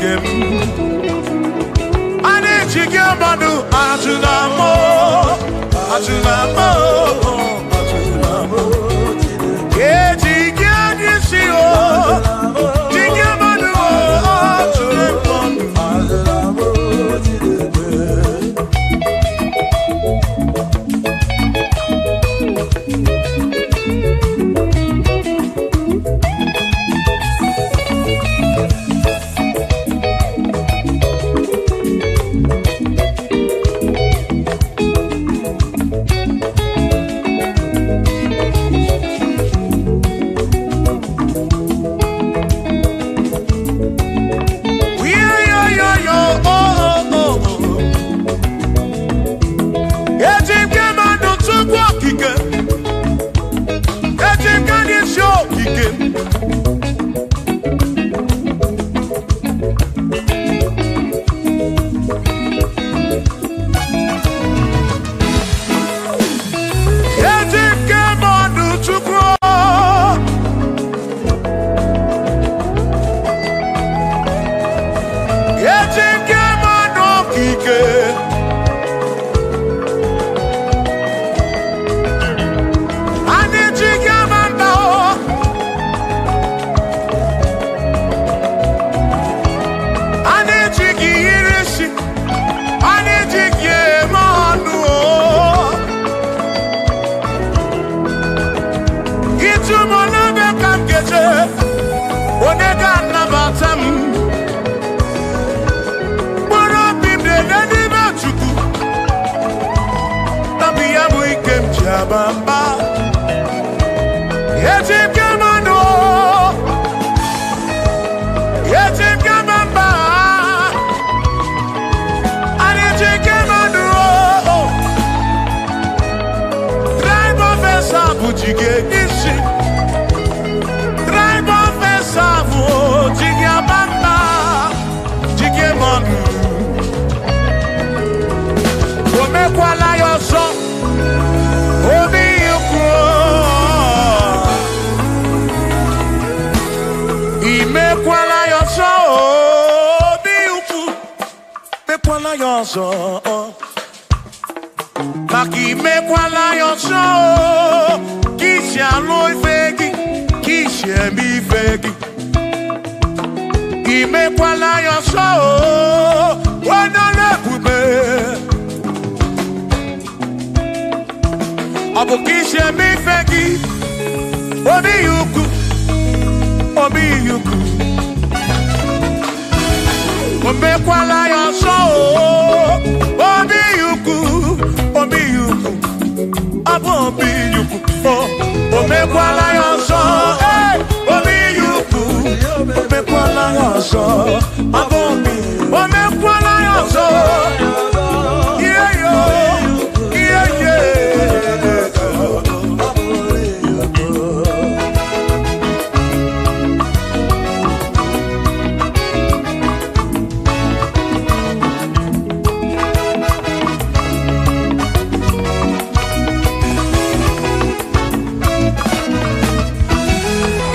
ike m. A na-eji gị mmadụ ajụla m, ajụla m. Eji gị isi o, ji gị mmadụ ajụla m. Eji m gị mmadụ tupu okike, eji m gị n'isi okike. Eji m gị mmadụ tupu eji m gị mmadụ okike. A na-eji gị ama mba o. A na-eji gị yiri isi, a na-eji gị eme ọnụ o. Ịtụ m n'ebe ka m ga-eje, onye ga-anabata m. Mkpụrụ obi m na-ede n'ime Chukwu, nabi ya bụ ike m ji aba mba. Eji m gị mmanụ o, eji m gị ama mba. A na-eji gị mmanụ o. Tribe of Esau bụ ji gị isi. Tribe of Esau bụ ji gị aba mba, ji gị mmanụ. O mekwala ya ọzọ, obi ikwu. Imekwala ya ọzọ, obi ukwu. Mekwala ya ọzọ, maka imekwala ya ọzọ, ka isi alụ ife gị, ka isi eme ife gị. Imekwala ya ọzọ, onye ọrụ ebube. Ọ bụ ka isi eme ife gị, obi ukwu, obi ukwu. O mekwala ya ọzọ, obi ukwu, obi ukwu, ọ bụ obi ukwu. O mekwala ya ọzọ, ee, obi ukwu. O mekwala ya ọzọ, ọ bụ obi. O mekwala ya ọzọ, ihe yo, ihe ye.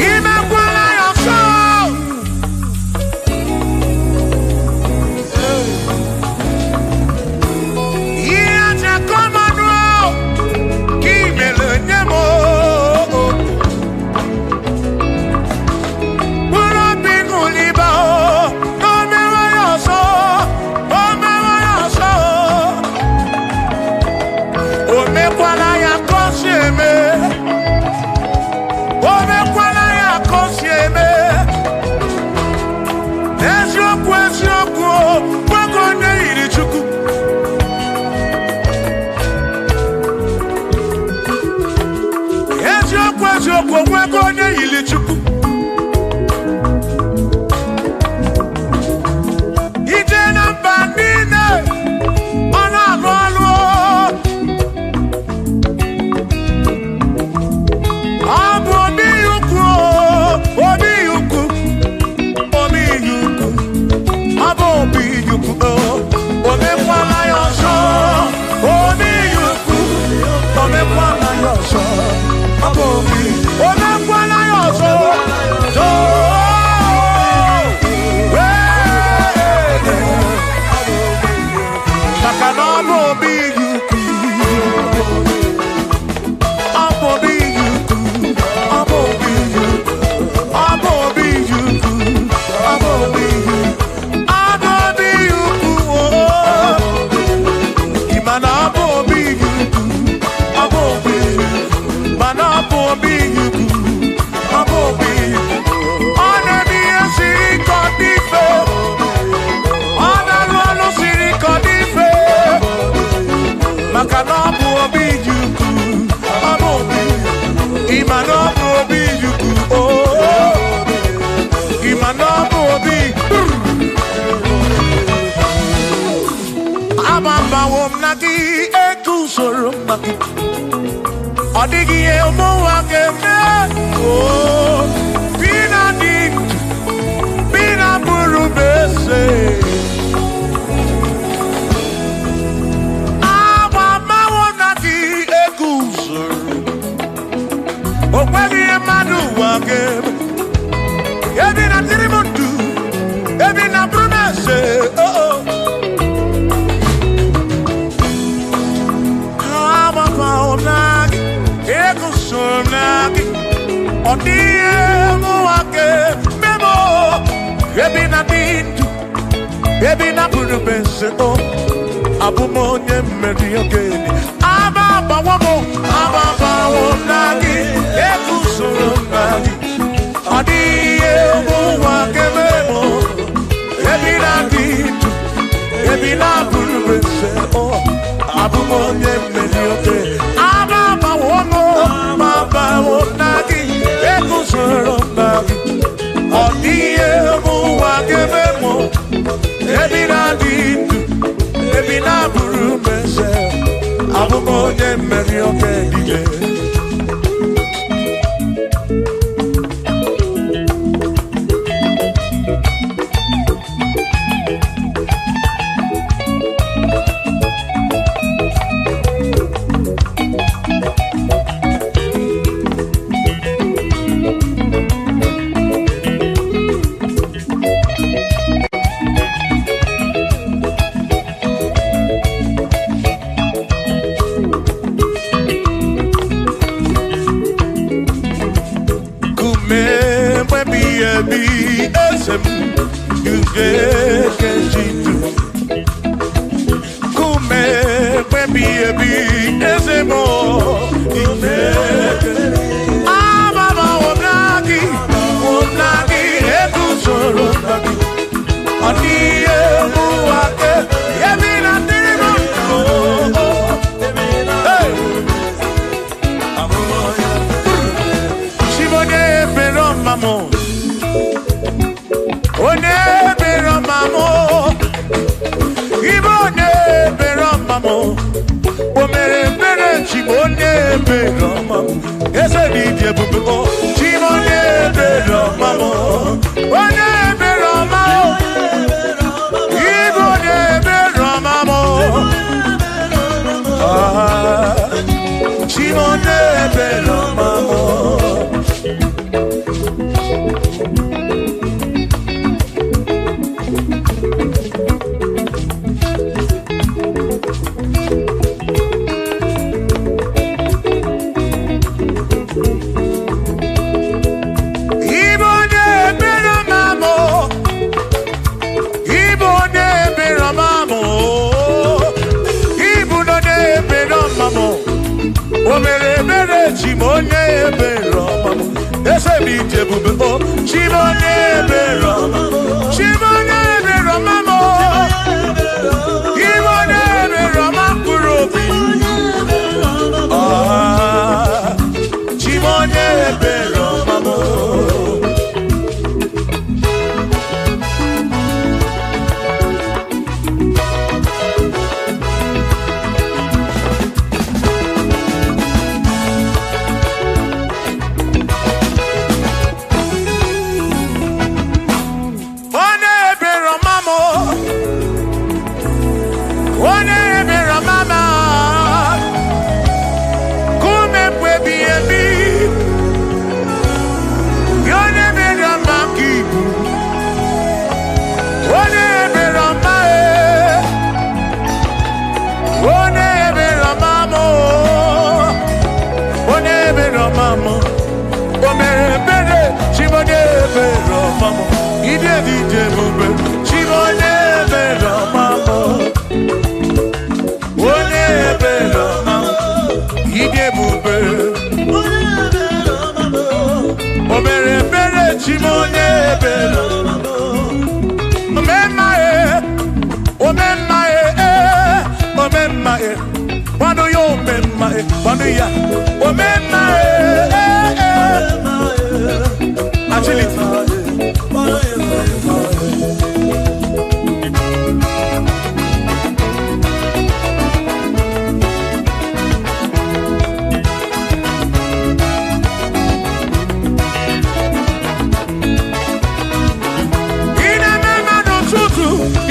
Imekwala ya ọzọ. Ọ dịghị ihe ụmụnwa ga-eme. Oo, bi na dị ndụ, bi na bụrụ m eze. Agba mmanwụ na gị eguzoro. O nweghị ihe mmadụ ụwa ga-eme. Ebi na dịrị m ndụ, ebi na bụrụ m eze. Oh, oh. Agbabawo m na gị, eguzoro m na gị. Ọ dịghị ihe mụnwa ga-eme m. Ebi na dị ndụ, ebi na bụrụ m eze. Oh, abụ m onye mmeri okenye. Agba agbawo m, agba agbawo m na gị, eguzoro m na gị. Ọ dịghị ihe ụwa ga-eme m. Ebi na dị ndụ, ebi na bụrụ m eze. Oh, abụ m onye mmeri okenye. Agba agbawo m, agba agbawo m na gị, eguzoro m na gị. Ọ dịghị ihe ụwa ga-eme m. Ebi na dị ndụ, ebi na bụrụ m eze. Abụ m onye mmeri okenye. Kume mwebi ebi eze m ugekejitu. Kume mwebi ebi eze m igeke. Amama omnagi, omnagi eguzoro m gị. Ọ dịghị ụwa ke ebi na dịrị m ndụ. Hey! Chibonye ebere ọma m. Onye ebere ọma m. Ibe onye ebere ọma m. O mere ebere Chibu onye ebere ọma m. Eze dị ịdị ebube o. Chibu onye ebere ọma m. Onye ebere ọma m. Ibe onye ebere ọma m. Ah, Chibu onye ebere ọma m. Ibe onye ebere ọma m. Ibe onye ebere ọma m. Ibu onye ebere ọma m. O mere ebere chi m onye ebere ọma m. Eze m ije ebube o. Chi m onye ebere ọma m. Chi m onye ebere ọma m. Ibe onye ebere ọma mkpụrụ obi. Ah, Chi m onye ebere ọma m. Onye ebere ọma m. Onye ebere ọma m. Kume mgbe ebighị ebi. Onye ebere ọma ka ibu. Onye ebere ọma e. Onye ebere ọma m. Onye ebere ọma m. O mere ebere chi m onye ebere ọma m. Ide dị ije ebube chi m onye ebere ọma m. Onye ebere ọma m. Ide ebube. O mere ebere chi m onye ebere. Omemma e, omemma e, omemma e. Kwado ya omemma e, kwado ya. Omemma e, eh, eh. Agility.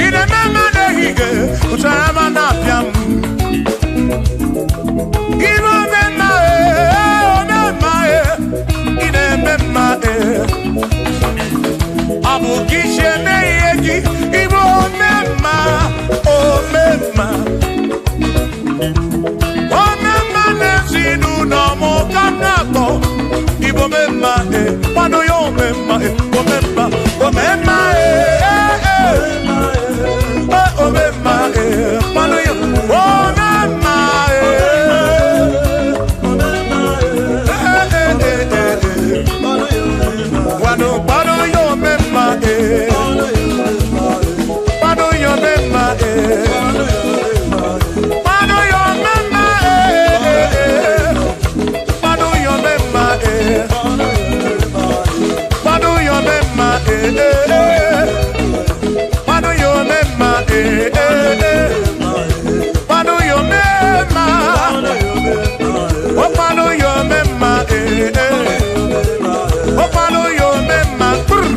Ị na-eme mma n'ehihie, ụtara ma na-apịa m. Ibe omemma ee, omemma ee, ị na-eme mma ee. Ọ bụ gị si eme ihe gị, ịbụ omemma, omemma. Omemma n'ezinụlọ m ka m na-akpọ. Ịbụ omemma ee, kwado ya omemma ee, omemma, omemma ee, ee, ee. Ee, omemma ee, kwado ya omemma ee. Kwado kwado yo mema eh, kwado yo mema eh, kwado yo mema eh, kwado yo mema eh, kwado yo mema eh, kwado yo mema eh, kwado yo mema, oh kwado yo mema eh. Ọkwanụ ya omemma kpụrụ.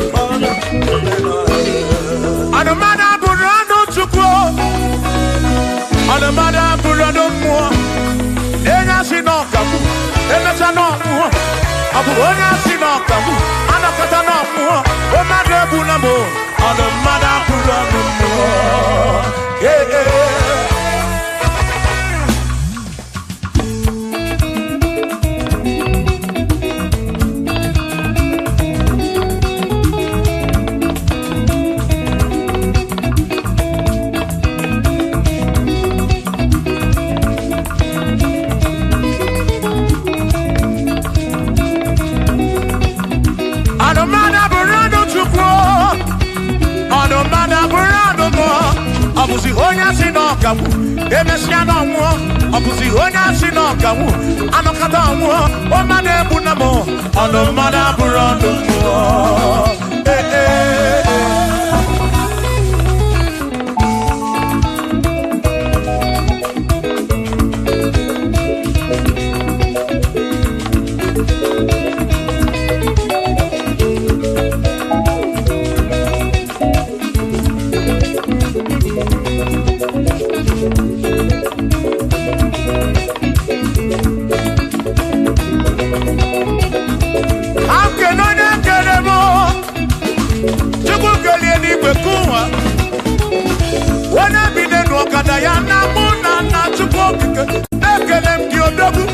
Anụmanụ abụrụ anụ Chukwu. Anụmanụ abụrụ anụ mmụọ. Enye asị na ọkagbu, emecha na ọmụọ. Ọ bụ onye asị na ọkagbu, anakọta na ọmụọ. Mmadụ egbu na mụ. Anụmanụ abụrụ anụ mmụọ. Ee, ee. Anụmanụ abụrụ anụ Chukwu. Anụmanụ abụrụ anụ mmụọ. Ọ bụzi onye asị na ọkagbu, emesịa na ọnwụọ. Ọ bụzi onye asị na ọkagbu, anọkata ọnwụọ. Ọmmadụ egbu na mụ. Anụmanụ abụrụ anụ mmụọ. Ee, ee, ee. Akene onye kere m, Chukwu kelie n'igwe kụwa. Onye bi n'elu ọkada ya na mụ na nna Chukwu okike, ekele m gị odogwu.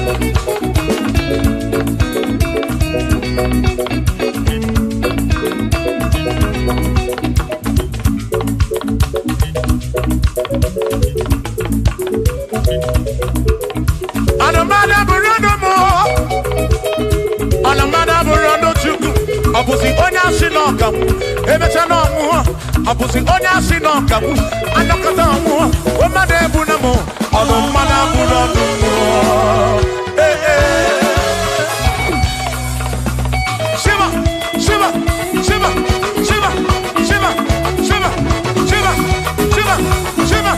Anụmanụ abụrụ ọnụ mụ. Anụmanụ abụrụ ọnụ Chukwu. Ọ bụzi onye asị na ọkagbu, emecha na ọnwụọ. Ọ bụzi onye asị na ọkagbu, anọkọta ọnwụọ. Mmadụ egbu na mụ. Ọnụ mmadụ abụrụ ọnụ mmụọ. Ee, ee. Shiva, Shiva, Shiva, Shiva, Shiva, Shiva, Shiva, Shiva, Shiva,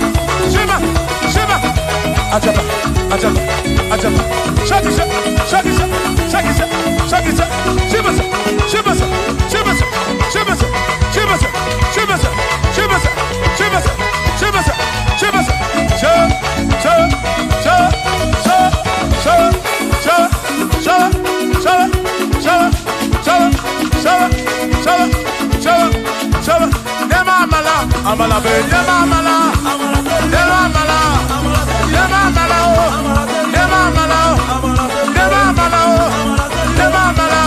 Shiva, Shiva. Ajaba, ajaba, ajaba. Shaki, shaki, shaki, shaki, shaki, shaki. Shiva, Shiva, Shiva, Shiva, Shiva, Shiva, Shiva, Shiva, Shiva, Shiva, Sha, sha, sha, sha, sha, sha, sha, sha, sha, sha, sha, sha, sha, sha. Nema amala, amala be, nema amala, nema amala, nema amala o, nema amala o, nema amala o, nema amala,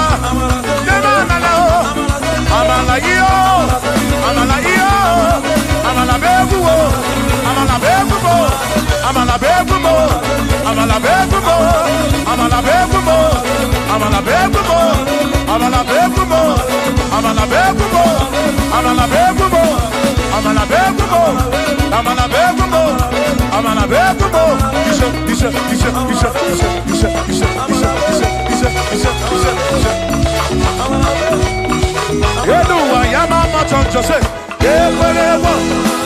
nema amala o, amala iyo, amala iyo, amala be guo, amala be guo, amala be guo, amala be guo, amala be guo, amala be guo, amala be guo, amala be guo, amala be guo, amala be guo, amala be guo, amala be guo. Ishe, ishe, ishe, ishe, ishe, ishe, ishe, ishe, ishe, ishe, ishe, ishe, ishe. Eluwa ya mama choncho se, ekwerewo,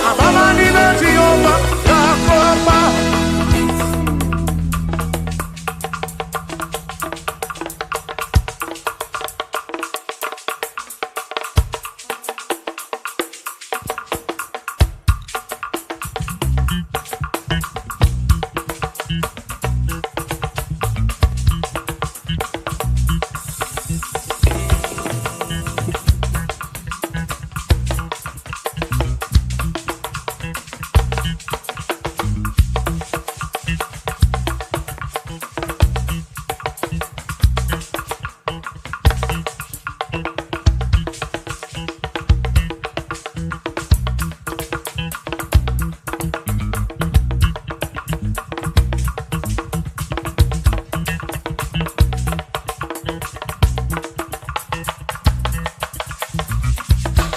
amama n'ime Jehova ga-akọpa.